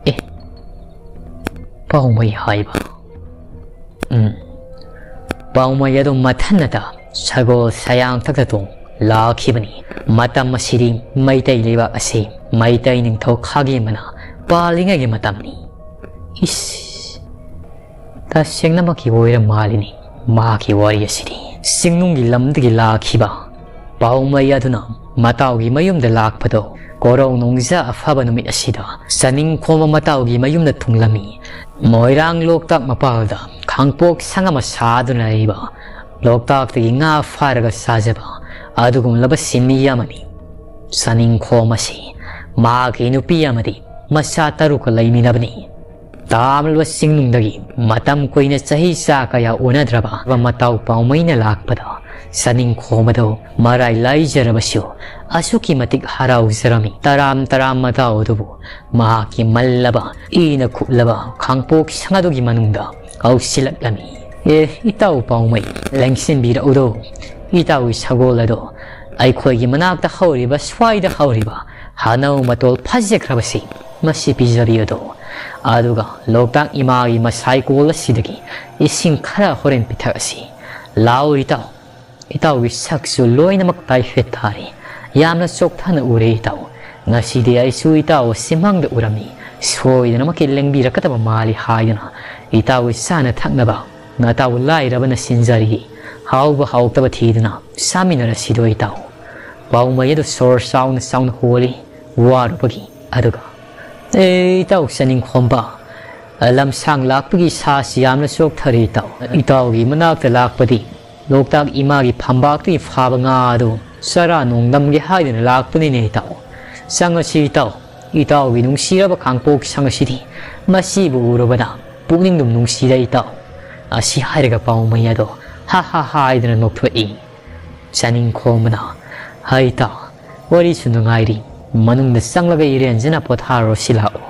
ꯑꯦ, ꯄꯥꯎꯃꯩ ꯍꯥꯏꯕ? ꯎꯝ, ꯄꯥꯎꯃꯩ ꯑꯗꯨ ꯃꯊꯟꯅꯇ ꯁꯒꯣꯜ ꯁꯌꯥꯡꯊꯛꯇ ꯇꯣꯡ ꯂꯥꯛꯈꯤꯕꯅꯤ꯫ ꯃꯇꯝ ꯑꯁꯤꯗꯤ ꯃꯩꯇꯩ ꯂꯩꯕꯥꯛ ꯑꯁꯤ ꯃꯩꯇꯩ ꯅꯤꯡꯊꯧ ꯈꯥꯒꯦꯝꯕꯅ ꯄꯥꯜꯂꯤꯉꯩꯒꯤ ꯃꯇꯝꯅꯤ꯫ ꯏꯁ, ꯇꯁꯦꯡꯅꯃꯛꯀꯤ ꯑꯣꯏꯔ ꯃꯥꯜꯂꯤꯅꯤ ꯃꯍꯥꯛꯀꯤ ꯋꯥꯔꯤ ꯑꯁꯤꯗꯤ꯫ ꯆꯤꯡꯅꯨꯡꯒꯤ ꯂꯝꯗꯒꯤ ꯂꯥꯛꯈꯤꯕ ꯄꯥꯎꯃꯩ ꯑꯗꯨꯅ ꯃꯇꯥꯎꯒꯤ ꯃꯌꯨꯝꯗ ꯂꯥꯛꯄꯗꯣ ꯀꯣꯔꯧ ꯅꯣꯡꯖꯥ ꯑꯐꯕ ꯅꯨꯃꯤꯠ ꯑꯁꯤꯗ ꯆꯥꯅꯤꯡꯈꯣꯝꯕ ꯃꯇꯥꯎꯒꯤ ꯃꯌꯨꯝꯗ ꯊꯨꯡꯂꯝꯃꯤ꯫ ꯃꯣꯏꯔꯥꯡ ꯂꯣꯛꯇꯥꯛ ꯃꯄꯥꯜꯗ ꯈꯥꯡꯄꯣꯛ ꯁꯪ ꯑꯃ ꯁꯥꯗꯨꯅ ꯂꯩꯕ, ꯂꯣꯛꯇꯥꯛꯇꯒꯤ ꯉꯥ ꯐꯥꯔꯒ ꯆꯥꯖꯕ ꯑꯗꯨꯒꯨꯝꯂꯕ ꯁꯤꯟꯃꯤ ꯑꯃꯅꯤ꯫ ꯆꯥꯅꯤꯡꯈꯣꯝ ꯑꯁꯤ ꯃꯍꯥꯛꯀꯤ ꯅꯨꯄꯤ ꯑꯃꯗꯤ ꯃꯆꯥ ꯇꯔꯨꯛꯀ ꯂꯩꯃꯤꯟꯅꯕꯅꯤ꯫ ꯇꯥꯝꯂꯕ ꯆꯤꯡꯅꯨꯡꯗꯒꯤ ꯃꯇꯝ ꯀꯨꯏꯅ ꯆꯍꯤ ꯆꯥ ꯀꯌꯥ ꯎꯅꯗ꯭ꯔꯕ ꯃꯇꯥꯎ ꯄꯥꯎꯃꯩꯅ ꯂꯥꯛꯄꯗ ꯆꯥꯅꯤꯡꯈꯣꯝ ꯑꯗꯨ ꯃꯔꯥꯏ ꯂꯥꯏꯖꯔꯕꯁꯨ ꯑꯁꯨꯛꯀꯤ ꯃꯇꯤꯛ ꯍꯔꯥꯎꯖꯔꯝꯃꯤ꯫ ꯇꯔꯥꯝ ꯇꯔꯥꯝ ꯃꯇꯥꯎ ꯑꯗꯨꯕꯨ ꯃꯍꯥꯛꯀꯤ ꯃꯜꯂꯕ ꯏꯅ ꯀꯨꯞꯂꯕ ꯈꯥꯡꯄꯣꯛ ꯁꯪ ꯑꯗꯨꯒꯤ ꯃꯅꯨꯡꯗ ꯀꯧꯁꯤꯜꯂꯛꯂꯝꯃꯤ꯫ ꯑꯦ, ꯏꯇꯥꯎ ꯄꯥꯎꯃꯩ, ꯂꯦꯡꯁꯤꯟꯕꯤꯔꯛꯎꯗꯣ꯫ ꯏꯇꯥꯎꯒꯤ ꯁꯒꯣꯜ ꯑꯗꯣ ꯑꯩꯈꯣꯏꯒꯤ ꯃꯅꯥꯛꯇ ꯍꯧꯔꯤꯕ, ꯁ꯭ꯋꯥꯏꯗ ꯍꯧꯔꯤꯕ ꯍꯅꯧ ꯃꯇꯣꯜ ꯐꯖꯈ꯭ꯔꯕꯁꯤ ꯃꯁꯤ ꯄꯤꯖꯕꯤꯌꯨꯗꯣ꯫ ꯑꯗꯨꯒ ꯂꯣꯛꯇꯥꯛ ꯏꯃꯥꯒꯤ ꯃꯁꯥꯏꯀꯣꯜ ꯑꯁꯤꯗꯒꯤ ꯏꯁꯤꯡ ꯈꯔ ꯍꯣꯔꯦꯟ ꯄꯤꯊꯛꯑꯁꯤ꯫ ꯂꯥꯛꯑꯣ ꯏꯇꯥꯎ꯫ ꯏꯇꯥꯎꯒꯤ ꯁꯛꯁꯨ ꯂꯣꯏꯅꯃꯛ ꯇꯥꯏꯐꯦꯠ ꯊꯥꯔꯦ꯫ ꯌꯥꯝꯅ ꯆꯣꯛꯊꯅ ꯎꯔꯦ ꯏꯇꯥꯎ꯫ ꯉꯁꯤꯗꯤ ꯑꯩꯁꯨ ꯏꯇꯥꯎ ꯑꯁꯤ ꯃꯪꯗ ꯎꯔꯝꯃꯤ꯫ ꯁꯣꯏꯗꯅꯃꯛꯀꯤ ꯂꯦꯡꯕꯤꯔꯛꯀꯗꯕ ꯃꯥꯜꯂꯤ ꯍꯥꯏꯗꯨꯅ ꯏꯇꯥꯎꯒꯤ ꯆꯥꯅ ꯊꯛꯅꯕ ꯅꯇꯥꯎ ꯂꯥꯏꯔꯕꯅ ꯁꯤꯟꯖꯔꯤ꯫ ꯍꯥꯎꯕ ꯍꯥꯎꯇꯕ ꯊꯤꯗꯨꯅ ꯆꯥꯃꯤꯟꯅꯔꯁꯤꯗꯣ ꯏꯇꯥꯎ꯫ ꯄꯥꯎꯃꯩ ꯑꯗꯨ ꯁꯣꯔ ꯆꯥꯎꯅ ꯆꯥꯎꯅ ꯍꯣꯜꯂꯤ ꯋꯥꯔꯨꯕꯒꯤ꯫ ꯑꯗꯨꯒ, "ꯑꯦ ꯏꯇꯥꯎ ꯆꯥꯅꯤꯡꯈꯣꯝꯕ, ꯂꯝꯁꯥꯡ ꯂꯥꯛꯄꯒꯤ ꯏꯁꯥꯁꯤ ꯌꯥꯝꯅ ꯆꯣꯛꯊꯔꯦ ꯏꯇꯥꯎ꯫ ꯏꯇꯥꯎꯒꯤ ꯃꯅꯥꯛꯇ ꯂꯥꯛꯄꯗꯤ ꯂꯣꯛꯇꯥꯛ ꯏꯃꯥꯒꯤ ꯐꯝꯕꯥꯛꯇꯒꯤ ꯐꯥꯕ ꯉꯥ ꯑꯗꯨ ꯆꯔꯥ ꯅꯣꯡꯗꯝꯒꯦ ꯍꯥꯏꯗꯨꯅ ꯂꯥꯛꯄꯅꯤꯅꯦ ꯏꯇꯥꯎ꯫ ꯆꯪꯉꯁꯤ ꯏꯇꯥꯎ, "ꯏꯇꯥꯎꯒꯤ ꯅꯨꯡꯁꯤꯔꯕ ꯈꯥꯡꯄꯣꯛ ꯁꯪ ꯑꯁꯤꯗꯤ ꯃꯁꯤꯕꯨ ꯎꯔꯨꯕꯗ ꯄꯨꯛꯅꯤꯡꯗꯨꯝ ꯅꯨꯡꯁꯤꯗ ꯏꯇꯥꯎ"꯫ ꯑꯁꯤ ꯍꯥꯏꯔꯒ ꯄꯥꯎꯃꯩ ꯑꯗꯣ ꯍꯥ ꯍꯥ ꯍꯥꯏꯗꯨꯅ ꯅꯣꯛꯊꯣꯛꯏ꯫ ꯆꯥꯅꯤꯡꯈꯣꯝꯕꯅ, "ꯍꯩ ꯏꯇꯥꯎ, ꯋꯥꯔꯤꯁꯨ ꯅꯨꯡꯉꯥꯏꯔꯤ, ꯃꯅꯨꯡꯗ ꯆꯪꯂꯒ ꯏꯔꯦꯟꯖꯅ ꯄꯣꯊꯥꯔꯨꯔꯁꯤ ꯂꯥꯛꯑꯣ꯫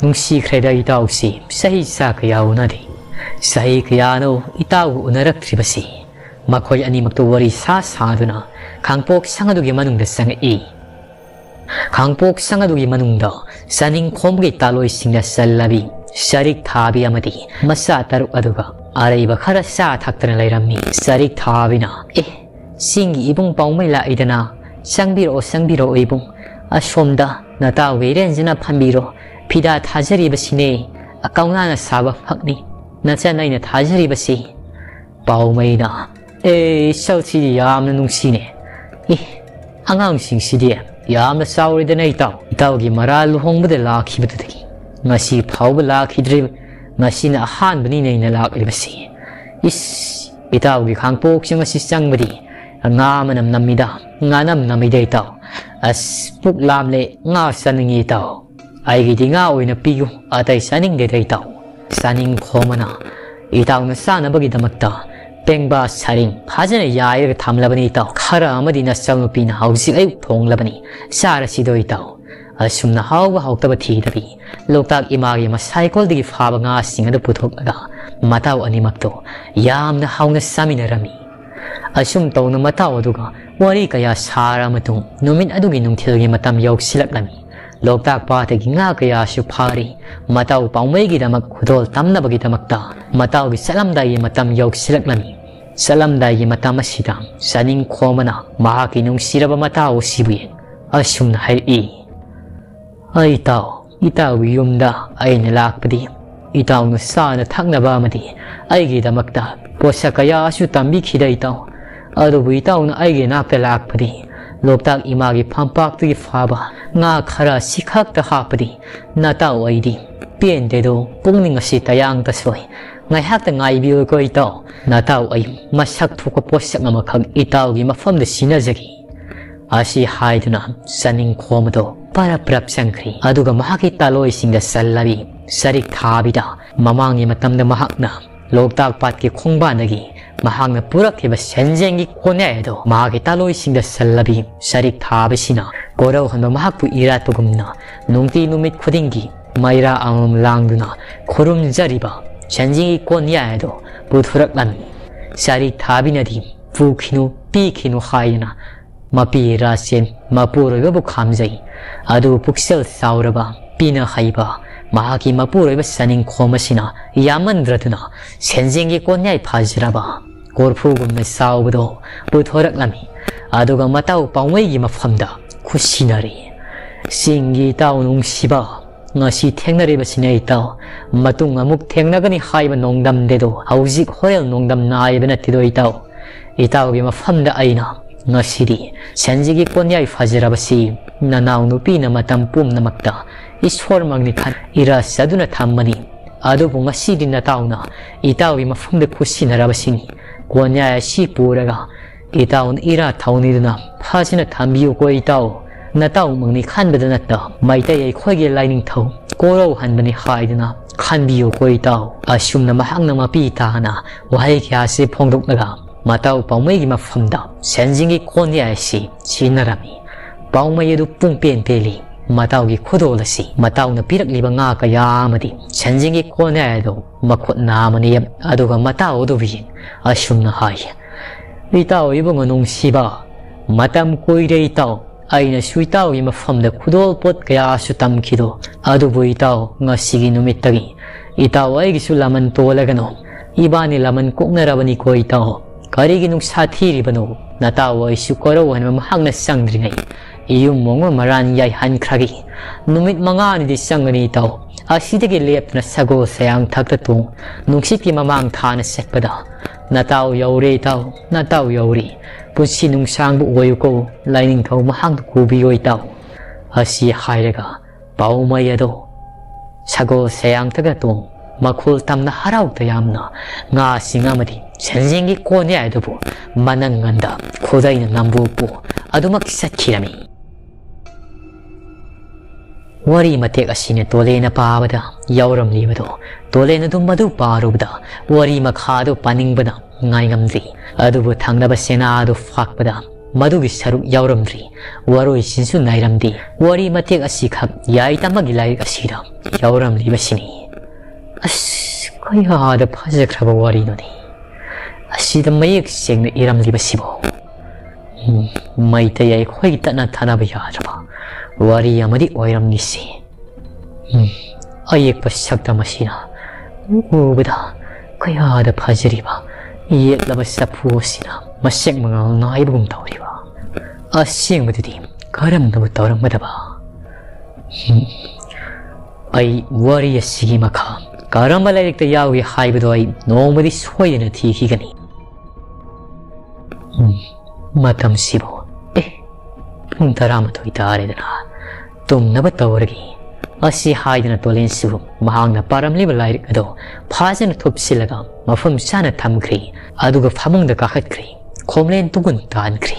ꯅꯨꯡꯁꯤꯈ꯭ꯔꯦꯗ ꯏꯇꯥꯎꯁꯤ, ꯆꯍꯤ ꯆꯥ ꯀꯌꯥ ꯎꯅꯗꯦ꯫ ꯆꯍꯤ ꯀꯌꯥꯅꯣ ꯏꯇꯥꯎꯒ ꯎꯅꯔꯛꯇ꯭ꯔꯤꯕꯁꯤ"꯫ ꯃꯈꯣꯏ ꯑꯅꯤꯃꯛꯇꯨ ꯋꯥꯔꯤ ꯁꯥ ꯁꯥꯗꯨꯅ ꯈꯥꯡꯄꯣꯛ ꯁꯪ ꯑꯗꯨꯒꯤ ꯃꯅꯨꯡꯗ ꯆꯪꯉꯛꯏ꯫ ꯈꯥꯡꯄꯣꯛ ꯁꯪ ꯑꯗꯨꯒꯤ ꯃꯅꯨꯡꯗ ꯆꯥꯅꯤꯡꯈꯣꯝꯒꯤ ꯇꯥꯂꯣꯏꯁꯤꯡꯅ ꯆꯜꯂꯕꯤ ꯆꯔꯤꯛ ꯊꯥꯕꯤ ꯑꯃꯗꯤ ꯃꯆꯥ ꯇꯔꯨꯛ ꯑꯗꯨꯒ ꯑꯔꯩꯕ ꯈꯔ ꯆꯥ ꯊꯛꯇꯅ ꯂꯩꯔꯝꯃꯤ꯫ ꯆꯔꯤꯛ ꯊꯥꯕꯤꯅ, "ꯑꯦ, ꯆꯤꯡꯒꯤ ꯏꯕꯨꯡ ꯄꯥꯎꯃꯩ ꯂꯥꯛꯏꯗꯅ, ꯆꯪꯕꯤꯔꯛꯑꯣ, ꯆꯪꯕꯤꯔꯛꯑꯣ ꯏꯕꯨꯡ, ꯑꯁꯣꯝꯗ ꯅꯇꯥꯎꯒ ꯏꯔꯦꯟꯖꯅ ꯐꯝꯕꯤꯔꯣ, ꯐꯤꯗꯥ ꯊꯥꯖꯔꯤꯕꯁꯤꯅꯦ, ꯀꯧꯅꯥꯅ ꯁꯥꯕ ꯐꯛꯅꯤ, ꯅꯆꯟ ꯑꯩꯅ ꯊꯥꯖꯔꯤꯕꯁꯤ"꯫ ꯄꯥꯎꯃꯩꯅ, "ꯑꯦ, ꯏꯆꯜꯁꯤꯗꯤ ꯌꯥꯝꯅ ꯅꯨꯡꯁꯤꯅꯦ꯫ ꯑꯦ, ꯑꯉꯥꯡꯁꯤꯡꯁꯤꯗꯤ ꯌꯥꯝꯅ ꯆꯥꯎꯔꯦꯗꯅ ꯏꯇꯥꯎ꯫ ꯏꯇꯥꯎꯒꯤ ꯃꯔꯥ ꯂꯨꯍꯣꯡꯕꯗ ꯂꯥꯛꯈꯤꯕꯗꯨꯗꯒꯤ ꯉꯁꯤ ꯐꯥꯎꯕ ꯂꯥꯛꯈꯤꯗ꯭ꯔꯤꯕ, ꯉꯁꯤꯅ ꯑꯍꯥꯟꯕꯅꯤꯅꯦ ꯑꯩꯅ ꯂꯥꯛꯂꯤꯕꯁꯤ꯫ ꯏꯁ, ꯏꯇꯥꯎꯒꯤ ꯈꯥꯡꯄꯣꯛꯁꯤꯡ ꯑꯁꯤ ꯆꯪꯕꯗꯤ ꯉꯥ ꯃꯅꯝ ꯅꯝꯃꯤꯗ, ꯉꯥꯅꯝ ꯅꯝꯃꯤꯗ ꯏꯇꯥꯎ꯫ ꯑꯁ, ꯄꯨꯛ ꯂꯥꯝꯂꯦ, ꯉꯥ ꯆꯥꯅꯤꯡꯉꯤ ꯏꯇꯥꯎ꯫ ꯑꯩꯒꯤꯗꯤ ꯉꯥ ꯑꯣꯏꯅ ꯄꯤꯌꯨ, ꯑꯇꯩ ꯆꯥꯅꯤꯡꯗꯦꯗ ꯏꯇꯥꯎ"꯫ ꯆꯥꯅꯤꯡꯈꯣꯝꯕꯅ, "ꯏꯇꯥꯎꯅ ꯆꯥꯅꯕꯒꯤꯗꯃꯛꯇ ꯄꯦꯡꯕꯥ ꯁꯔꯦꯡ ꯐꯖꯅ ꯌꯥꯏꯔꯒ ꯊꯝꯂꯕꯅꯤ ꯏꯇꯥꯎ꯫ ꯈꯔ ꯑꯃꯗꯤ ꯅꯆꯜꯅꯨꯄꯤꯅ ꯍꯧꯖꯤꯛ ꯑꯌꯨꯛ ꯊꯣꯡꯂꯕꯅꯤ, ꯆꯥꯔꯁꯤꯗꯣ ꯏꯇꯥꯎ"꯫ ꯑꯁꯨꯝꯅ ꯍꯥꯎꯕ ꯍꯥꯎꯇꯕ ꯊꯤꯗꯕꯤ ꯂꯣꯛꯇꯥꯛ ꯏꯃꯥꯒꯤ ꯃꯁꯥꯏꯀꯣꯜꯗꯒꯤ ꯐꯥꯕ ꯉꯥꯁꯤꯡ ꯑꯗꯨ ꯄꯨꯊꯣꯛꯂꯒ ꯃꯇꯥꯎ ꯑꯅꯤꯃꯛꯇꯣ ꯌꯥꯝꯅ ꯍꯥꯎꯅ ꯆꯥꯃꯤꯟꯅꯔꯝꯃꯤ꯫ ꯑꯁꯨꯝ ꯇꯧꯅ ꯃꯇꯥꯎ ꯑꯗꯨꯒ ꯋꯥꯔꯤ ꯀꯌꯥ ꯁꯥꯔ ꯃꯇꯨꯡ ꯅꯨꯃꯤꯠ ꯑꯗꯨꯒꯤ ꯅꯨꯡꯊꯤꯜꯒꯤ ꯃꯇꯝ ꯌꯧꯁꯤꯜꯂꯛꯂꯝꯃꯤ꯫ ꯂꯣꯛꯇꯥꯛ ꯄꯥꯠꯇꯒꯤ ꯉꯥ ꯀꯌꯥꯁꯨ ꯐꯥꯔꯤ꯫ ꯃꯇꯥꯎ ꯄꯥꯎꯃꯩꯒꯤꯗꯃꯛ ꯈꯨꯗꯣꯜ ꯇꯝꯅꯕꯒꯤꯗꯃꯛꯇ ꯃꯇꯥꯎꯒꯤ ꯆꯠꯂꯝꯗꯥꯏꯒꯤ ꯃꯇꯝ ꯌꯧꯁꯤꯜꯂꯛꯂꯝꯃꯤ꯫ ꯆꯠꯂꯝꯗꯥꯏꯒꯤ ꯃꯇꯝ ꯑꯁꯤꯗ ꯆꯥꯅꯤꯡꯈꯣꯝꯕꯅ ꯃꯍꯥꯛꯀꯤ ꯅꯨꯡꯁꯤꯔꯕ ꯃꯇꯥꯎ ꯑꯁꯤꯕꯨ ꯑꯁꯨꯝꯅ ꯍꯥꯏꯔꯛꯏ, "ꯑꯩ ꯏꯇꯥꯎ, ꯏꯇꯥꯎꯒꯤ ꯌꯨꯝꯗ ꯑꯩꯅ ꯂꯥꯛꯄꯗꯤ ꯏꯇꯥꯎꯅ ꯆꯥꯅ ꯊꯛꯅꯕ ꯑꯃꯗꯤ ꯑꯩꯒꯤꯗꯃꯛꯇ ꯄꯣꯠꯁꯛ ꯀꯌꯥꯁꯨ ꯇꯝꯕꯤꯈꯤꯗ ꯏꯇꯥꯎ꯫ ꯑꯗꯨꯕꯨ ꯏꯇꯥꯎꯅ ꯑꯩꯒꯤ ꯅꯥꯛꯇ ꯂꯥꯛꯄꯗꯤ ꯂꯣꯛꯇꯥꯛ ꯏꯃꯥꯒꯤ ꯐꯝꯄꯥꯛꯇꯒꯤ ꯐꯥꯕ ꯉꯥ ꯈꯔ ꯑꯁꯤꯈꯛꯇ ꯍꯥꯞꯄꯗꯤ ꯅꯇꯥꯎ ꯑꯩꯗꯤ ꯄꯦꯟꯗꯦꯗꯣ, ꯄꯨꯛꯅꯤꯡ ꯑꯁꯤ ꯇꯌꯥꯡꯇ ꯁꯣꯏ꯫ ꯉꯥꯏꯍꯥꯛꯇ ꯉꯥꯏꯕꯤꯌꯨꯀꯣ ꯏꯇꯥꯎ꯫ ꯅꯇꯥꯎ ꯑꯩ ꯃꯁꯛ ꯊꯣꯛꯄ ꯄꯣꯠꯁꯛ ꯑꯃꯈꯛ ꯏꯇꯥꯎꯒꯤ ꯃꯐꯝꯗ ꯁꯤꯟꯅꯖꯒꯦ"꯫ ꯑꯁꯤ ꯍꯥꯏꯗꯨꯅ ꯆꯥꯅꯤꯡꯈꯣꯝꯕꯗꯣ ꯄꯔꯞ ꯄꯔꯞ ꯆꯪꯈ꯭ꯔꯤ꯫ ꯑꯗꯨꯒ ꯃꯍꯥꯛꯀꯤ ꯇꯥꯂꯣꯏꯁꯤꯡꯗ ꯆꯜꯂꯕꯤ ꯆꯔꯤꯛ ꯊꯥꯕꯤꯗ ꯃꯃꯥꯡꯒꯤ ꯃꯇꯝꯗ ꯃꯍꯥꯛꯅ ꯂꯣꯛꯇꯥꯛ ꯄꯥꯠꯀꯤ ꯈꯣꯡꯕꯥꯟꯗꯒꯤ ꯃꯍꯥꯛꯅ ꯄꯨꯔꯛꯈꯤꯕ ꯁꯦꯟꯖꯦꯡꯒꯤ ꯀꯣꯟꯌꯥꯏ ꯑꯗꯨ ꯃꯍꯥꯛꯀꯤ ꯇꯥꯂꯣꯏꯁꯤꯡꯗ ꯆꯜꯂꯕꯤ ꯆꯔꯤꯛ ꯊꯥꯕꯁꯤꯅ ꯀꯣꯔꯧꯍꯟꯕ ꯃꯍꯥꯛꯄꯨ ꯏꯔꯥꯠꯄꯒꯨꯝꯅ ꯅꯨꯡꯇꯤ ꯅꯨꯃꯤꯠ ꯈꯨꯗꯤꯡꯒꯤ ꯃꯩꯔꯥ ꯑꯃꯃꯝ ꯂꯥꯡꯗꯨꯅ ꯈꯨꯔꯨꯝꯖꯔꯤꯕ ꯁꯦꯟꯖꯦꯡꯒꯤ ꯀꯣꯟꯌꯥꯏ ꯑꯗꯨ ꯄꯨꯊꯣꯔꯛꯂꯝꯃꯤ꯫ ꯆꯔꯤꯛ ꯊꯥꯕꯤꯅꯗꯤ "ꯄꯨꯈꯤꯅꯨ, ꯄꯤꯈꯤꯅꯨ" ꯍꯥꯏꯗꯨꯅ ꯃꯄꯤ ꯏꯔꯥꯁꯦ ꯃꯄꯨꯔꯣꯏꯕꯕꯨ ꯈꯥꯝꯖꯩ꯫ ꯑꯗꯨꯕꯨ ꯄꯨꯛꯆꯦꯜ ꯆꯥꯎꯔꯕ, ꯄꯤꯅ ꯍꯩꯕ ꯃꯍꯥꯛꯀꯤ ꯃꯄꯨꯔꯣꯏꯕ ꯆꯥꯅꯤꯡꯈꯣꯝ ꯑꯁꯤꯅ ꯌꯥꯝꯃꯟꯗ꯭ꯔꯗꯨꯅ ꯁꯦꯟꯖꯦꯡꯒꯤ ꯀꯣꯟꯌꯥꯏ ꯐꯖꯔꯕ ꯀꯣꯔꯐꯨꯒꯨꯝꯅ ꯆꯥꯎꯕꯗꯣ ꯄꯨꯊꯣꯔꯛꯂꯝꯃꯤ꯫ ꯑꯗꯨꯒ ꯃꯇꯥꯎ ꯄꯥꯎꯃꯩꯒꯤ ꯃꯐꯝꯗ ꯈꯨꯠꯁꯤꯟꯅꯔꯤ꯫ "ꯆꯤꯡꯒꯤ ꯏꯇꯥꯎ ꯅꯨꯡꯁꯤꯕ, ꯉꯁꯤ ꯊꯦꯡꯅꯔꯤꯕꯁꯤꯅ ꯏꯇꯥꯎ, ꯃꯇꯨꯡ ꯑꯃꯨꯛ ꯊꯦꯡꯅꯒꯅꯤ ꯍꯥꯏꯕ ꯅꯣꯡꯗꯝꯗꯦꯗꯣ, ꯍꯧꯖꯤꯛ ꯍꯣꯔꯦꯜ ꯅꯣꯡꯗꯝ ꯅꯥꯏꯕ ꯅꯠꯇꯦꯗꯣ ꯏꯇꯥꯎ꯫ ꯏꯇꯥꯎꯒꯤ ꯃꯐꯝꯗ ꯑꯩꯅ ꯉꯁꯤꯗꯤ ꯁꯦꯟꯖꯦꯡꯒꯤ ꯀꯣꯟꯌꯥꯏ ꯐꯖꯔꯕꯁꯤ ꯅꯅꯥꯎ ꯅꯨꯄꯤꯅ ꯃꯇꯝ ꯄꯨꯝꯅꯃꯛꯇ ꯏꯁꯣꯔꯃꯛꯅꯤ ꯈꯟ ꯏꯔꯥ ꯆꯥꯗꯨꯅ ꯊꯝꯕꯅꯤ꯫ ꯑꯗꯨꯕꯨ ꯉꯁꯤꯗꯤ ꯅꯇꯥꯎꯅ ꯏꯇꯥꯎꯒꯤ ꯃꯐꯝꯗ ꯈꯨꯠꯁꯤꯟꯅꯔꯕꯁꯤꯅꯤ꯫ ꯀꯣꯟꯌꯥꯏ ꯑꯁꯤ ꯄꯨꯔꯒ ꯏꯇꯥꯎꯅ ꯏꯔꯥ ꯊꯧꯅꯤꯗꯨꯅ ꯐꯖꯅ ꯊꯝꯕꯤꯌꯨꯀꯣ ꯏꯇꯥꯎ꯫ ꯅꯇꯥꯎꯃꯛꯅꯤ ꯈꯟꯕꯗ ꯅꯠꯇ ꯃꯩꯇꯩ ꯑꯩꯈꯣꯏꯒꯤ ꯂꯥꯏꯅꯤꯡꯊꯧ ꯀꯣꯔꯧꯍꯟꯕꯅꯤ ꯍꯥꯏꯗꯨꯅ ꯈꯟꯕꯤꯌꯨꯀꯣ ꯏꯇꯥꯎ"꯫ ꯑꯁꯨꯝꯅ ꯃꯍꯥꯛꯅ ꯃꯄꯤ ꯇꯥꯅ ꯋꯥꯍꯩ ꯀꯌꯥꯁꯤ ꯐꯣꯡꯗꯣꯛꯂꯒ ꯃꯇꯥꯎ ꯄꯥꯎꯃꯩꯒꯤ ꯃꯐꯝꯗ ꯁꯦꯟꯖꯦꯡꯒꯤ ꯀꯣꯟꯌꯥꯏ ꯑꯁꯤ ꯁꯤꯖꯤꯟꯅꯔꯝꯃꯤ꯫ ꯄꯥꯎꯃꯩ ꯑꯗꯨ ꯄꯨꯡꯄꯦꯟ ꯄꯦꯜꯂꯤ꯫ ꯃꯇꯥꯎꯒꯤ ꯈꯨꯗꯣꯜ ꯑꯁꯤ ꯃꯇꯥꯎꯅ ꯄꯤꯔꯛꯂꯤꯕ ꯉꯥ ꯀꯌꯥ ꯑꯃꯗꯤ ꯁꯦꯟꯖꯦꯡꯒꯤ ꯀꯣꯟꯌꯥꯏ ꯑꯗꯨ ꯃꯈꯨꯠ ꯅꯥꯝꯃꯅ ꯌꯦꯞ-, ꯑꯗꯨꯒ ꯃꯇꯥꯎ ꯑꯗꯨꯕꯨ ꯌꯦꯡ ꯑꯁꯨꯝꯅ ꯍꯥꯏ, "ꯏꯇꯥꯎ ꯏꯕꯨꯡꯉꯣ ꯅꯨꯡꯁꯤꯕ, ꯃꯇꯝ ꯀꯨꯏꯔꯦ ꯏꯇꯥꯎ, ꯑꯩꯅꯁꯨ ꯏꯇꯥꯎꯒꯤ ꯃꯐꯝꯗ ꯈꯨꯗꯣꯜ ꯄꯣꯠ ꯀꯌꯥꯁꯨ ꯇꯝꯈꯤꯗꯣ꯫ ꯑꯗꯨꯕꯨ ꯏꯇꯥꯎ, ꯉꯁꯤꯒꯤ ꯅꯨꯃꯤꯠꯇꯒꯤ ꯏꯇꯥꯎ ꯑꯩꯒꯤꯁꯨ ꯂꯃꯟ ꯇꯣꯜꯂꯒꯅꯨ꯫ ꯏꯕꯥꯅꯤ ꯂꯃꯟ ꯀꯣꯛꯅꯔꯕꯅꯤꯀꯣ ꯏꯇꯥꯎ꯫ ꯀꯔꯤꯒꯤ ꯅꯨꯡꯁꯥ ꯊꯤꯔꯤꯕꯅꯣ? ꯅꯇꯥꯎ ꯑꯩꯁꯨ ꯀꯣꯔꯧꯍꯟꯕ ꯃꯍꯥꯛꯅ ꯆꯪꯗ꯭ꯔꯤꯉꯩ ꯏꯌꯨꯝ ꯃꯣꯡꯕ ꯃꯔꯥꯟ ꯌꯥꯏꯍꯟꯈ꯭ꯔꯒꯦ꯫ ꯅꯨꯃꯤꯠ ꯃꯉꯥꯅꯤꯗꯤ ꯆꯪꯒꯅꯤ ꯏꯇꯥꯎ꯫ ꯑꯁꯤꯗꯒꯤ ꯂꯦꯞꯇꯅ ꯁꯒꯣꯜ ꯁꯌꯥꯡꯊꯛꯇ ꯇꯣꯡ, ꯅꯨꯡꯁꯤꯠꯀꯤ ꯃꯃꯥꯡ ꯊꯥꯅ ꯆꯠꯄꯗ ꯅꯇꯥꯎ ꯌꯧꯔꯦ ꯏꯇꯥꯎ, ꯅꯇꯥꯎ ꯌꯧꯔꯦ꯫ ꯄꯨꯟꯁꯤ ꯅꯨꯡꯁꯥꯡꯕ ꯑꯣꯏꯌꯨꯀꯣ, ꯂꯥꯏꯅꯤꯡꯊꯧ ꯃꯍꯥꯛꯅ ꯈꯨꯕꯤꯌꯣ ꯏꯇꯥꯎ"꯫ ꯑꯁꯤ ꯍꯥꯏꯔꯒ ꯄꯥꯎꯃꯩ ꯑꯗꯣ ꯁꯒꯣꯜ ꯁꯌꯥꯡꯊꯛꯇ ꯇꯣꯡ, ꯃꯈꯣꯜ ꯇꯝꯅ ꯍꯔꯥꯎ ꯇꯌꯥꯝꯅ ꯉꯥꯁꯤꯡ ꯑꯃꯗꯤ ꯁꯦꯟꯖꯦꯡꯒꯤ ꯀꯣꯟꯌꯥꯏ ꯑꯗꯨꯕꯨ ꯃꯅꯪꯒꯟꯗ ꯈꯨꯗꯩꯅ ꯅꯝꯕꯣꯛꯄꯨ ꯑꯗꯨꯃꯛ ꯆꯠꯈꯤꯔꯝꯃꯤ꯫ ꯋꯥꯔꯤ ꯃꯇꯦꯛ ꯑꯁꯤꯅ ꯇꯣꯂꯦꯟꯅ ꯄꯥꯕꯗ ꯌꯥꯎꯔꯝꯂꯤꯕꯗꯨ, ꯇꯣꯂꯦꯟ ꯑꯗꯨ ꯃꯗꯨ ꯄꯥꯔꯨꯕꯗ ꯋꯥꯔꯤ ꯃꯈꯥ ꯑꯗꯨ ꯄꯥꯅꯤꯡꯕꯅ ꯉꯥꯏꯉꯝꯗ꯭ꯔꯤ꯫ ꯑꯗꯨꯕꯨ ꯊꯪꯅꯕ ꯁꯦꯅꯥ ꯑꯗꯨ ꯐꯥꯛꯄꯗ ꯃꯗꯨꯒꯤ ꯁꯔꯨꯛ ꯌꯥꯎꯔꯝꯗ꯭ꯔꯤ꯫ ꯋꯥꯔꯣꯏꯁꯤꯟꯁꯨ ꯅꯥꯏꯔꯝꯗꯦ꯫ ꯋꯥꯔꯤ ꯃꯇꯦꯛ ꯑꯁꯤꯈꯛ ꯌꯥꯏꯇꯃꯒꯤ ꯂꯥꯏꯔꯤꯛ ꯑꯁꯤꯗ ꯌꯥꯎꯔꯝꯂꯤꯕꯁꯤꯅꯤ꯫ ꯑꯁ, ꯀꯌꯥꯗ ꯐꯖꯈ꯭ꯔꯕ ꯋꯥꯔꯤꯅꯣꯅꯦ꯫ ꯑꯁꯤꯗ ꯃꯌꯦꯛ ꯁꯦꯡꯅ ꯏꯔꯝꯂꯤꯕꯁꯤꯕꯨ꯫ ꯎꯝ, ꯃꯩꯇꯩ ꯑꯩꯈꯣꯏꯒꯤ ꯇꯠꯅ ꯊꯥꯅꯕ ꯌꯥꯗ꯭ꯔꯕ ꯋꯥꯔꯤ ꯑꯃꯗꯤ ꯑꯣꯏꯔꯝꯂꯤꯁꯤ꯫ ꯎꯝ, ꯑꯌꯦꯛꯄ ꯁꯛꯇꯝ ꯑꯁꯤꯅ ꯎꯕꯗ ꯀꯌꯥꯗ ꯐꯖꯔꯤꯕ ꯌꯦꯛꯂꯕ ꯆꯐꯨ ꯑꯁꯤꯅ ꯃꯁꯦꯛ ꯃꯉꯥꯜ ꯅꯥꯏꯕꯒꯨꯝ ꯇꯧꯔꯤꯕ꯫ ꯑꯁꯦꯡꯕꯗꯨꯗꯤ ꯀꯔꯝꯅꯕꯨ ꯇꯧꯔꯝꯒꯗꯕ? ꯎꯝ, ꯑꯩ ꯋꯥꯔꯤ ꯑꯁꯤꯒꯤ ꯃꯈꯥ ꯀꯔꯝꯕ ꯂꯥꯏꯔꯤꯛꯇ ꯌꯥꯎꯏ ꯍꯥꯏꯕꯗꯣ ꯑꯩ ꯅꯣꯡꯃꯗꯤ ꯁꯣꯏꯗꯅ ꯊꯤꯈꯤꯒꯅꯤ꯫ ꯎꯝ, ꯃꯇꯝꯁꯤꯕꯨ, ꯑꯦ, ꯄꯨꯡ ꯇꯔꯥꯃꯥꯊꯣꯏ ꯇꯥꯔꯦꯗꯅ, ꯇꯨꯝꯅꯕ ꯇꯧꯔꯒꯦ꯫ ꯑꯁꯤ ꯍꯥꯏꯗꯅ ꯇꯣꯂꯦꯟꯁꯤꯕꯨ ꯃꯍꯥꯛꯅ ꯄꯥꯔꯝꯂꯤꯕ ꯂꯥꯏꯔꯤꯛ ꯑꯗꯨ ꯐꯖꯅ ꯊꯨꯞꯆꯤꯜꯂꯒ ꯃꯐꯝ ꯆꯥꯅ ꯊꯝꯈ꯭ꯔꯦ꯫ ꯑꯗꯨꯒ ꯐꯃꯨꯡꯗ ꯀꯥꯈꯠꯈ꯭ꯔꯦ꯫ ꯈꯣꯝꯂꯦꯟ ꯇꯨꯒꯨꯟ ꯇꯥꯟꯈ꯭ꯔꯦ꯫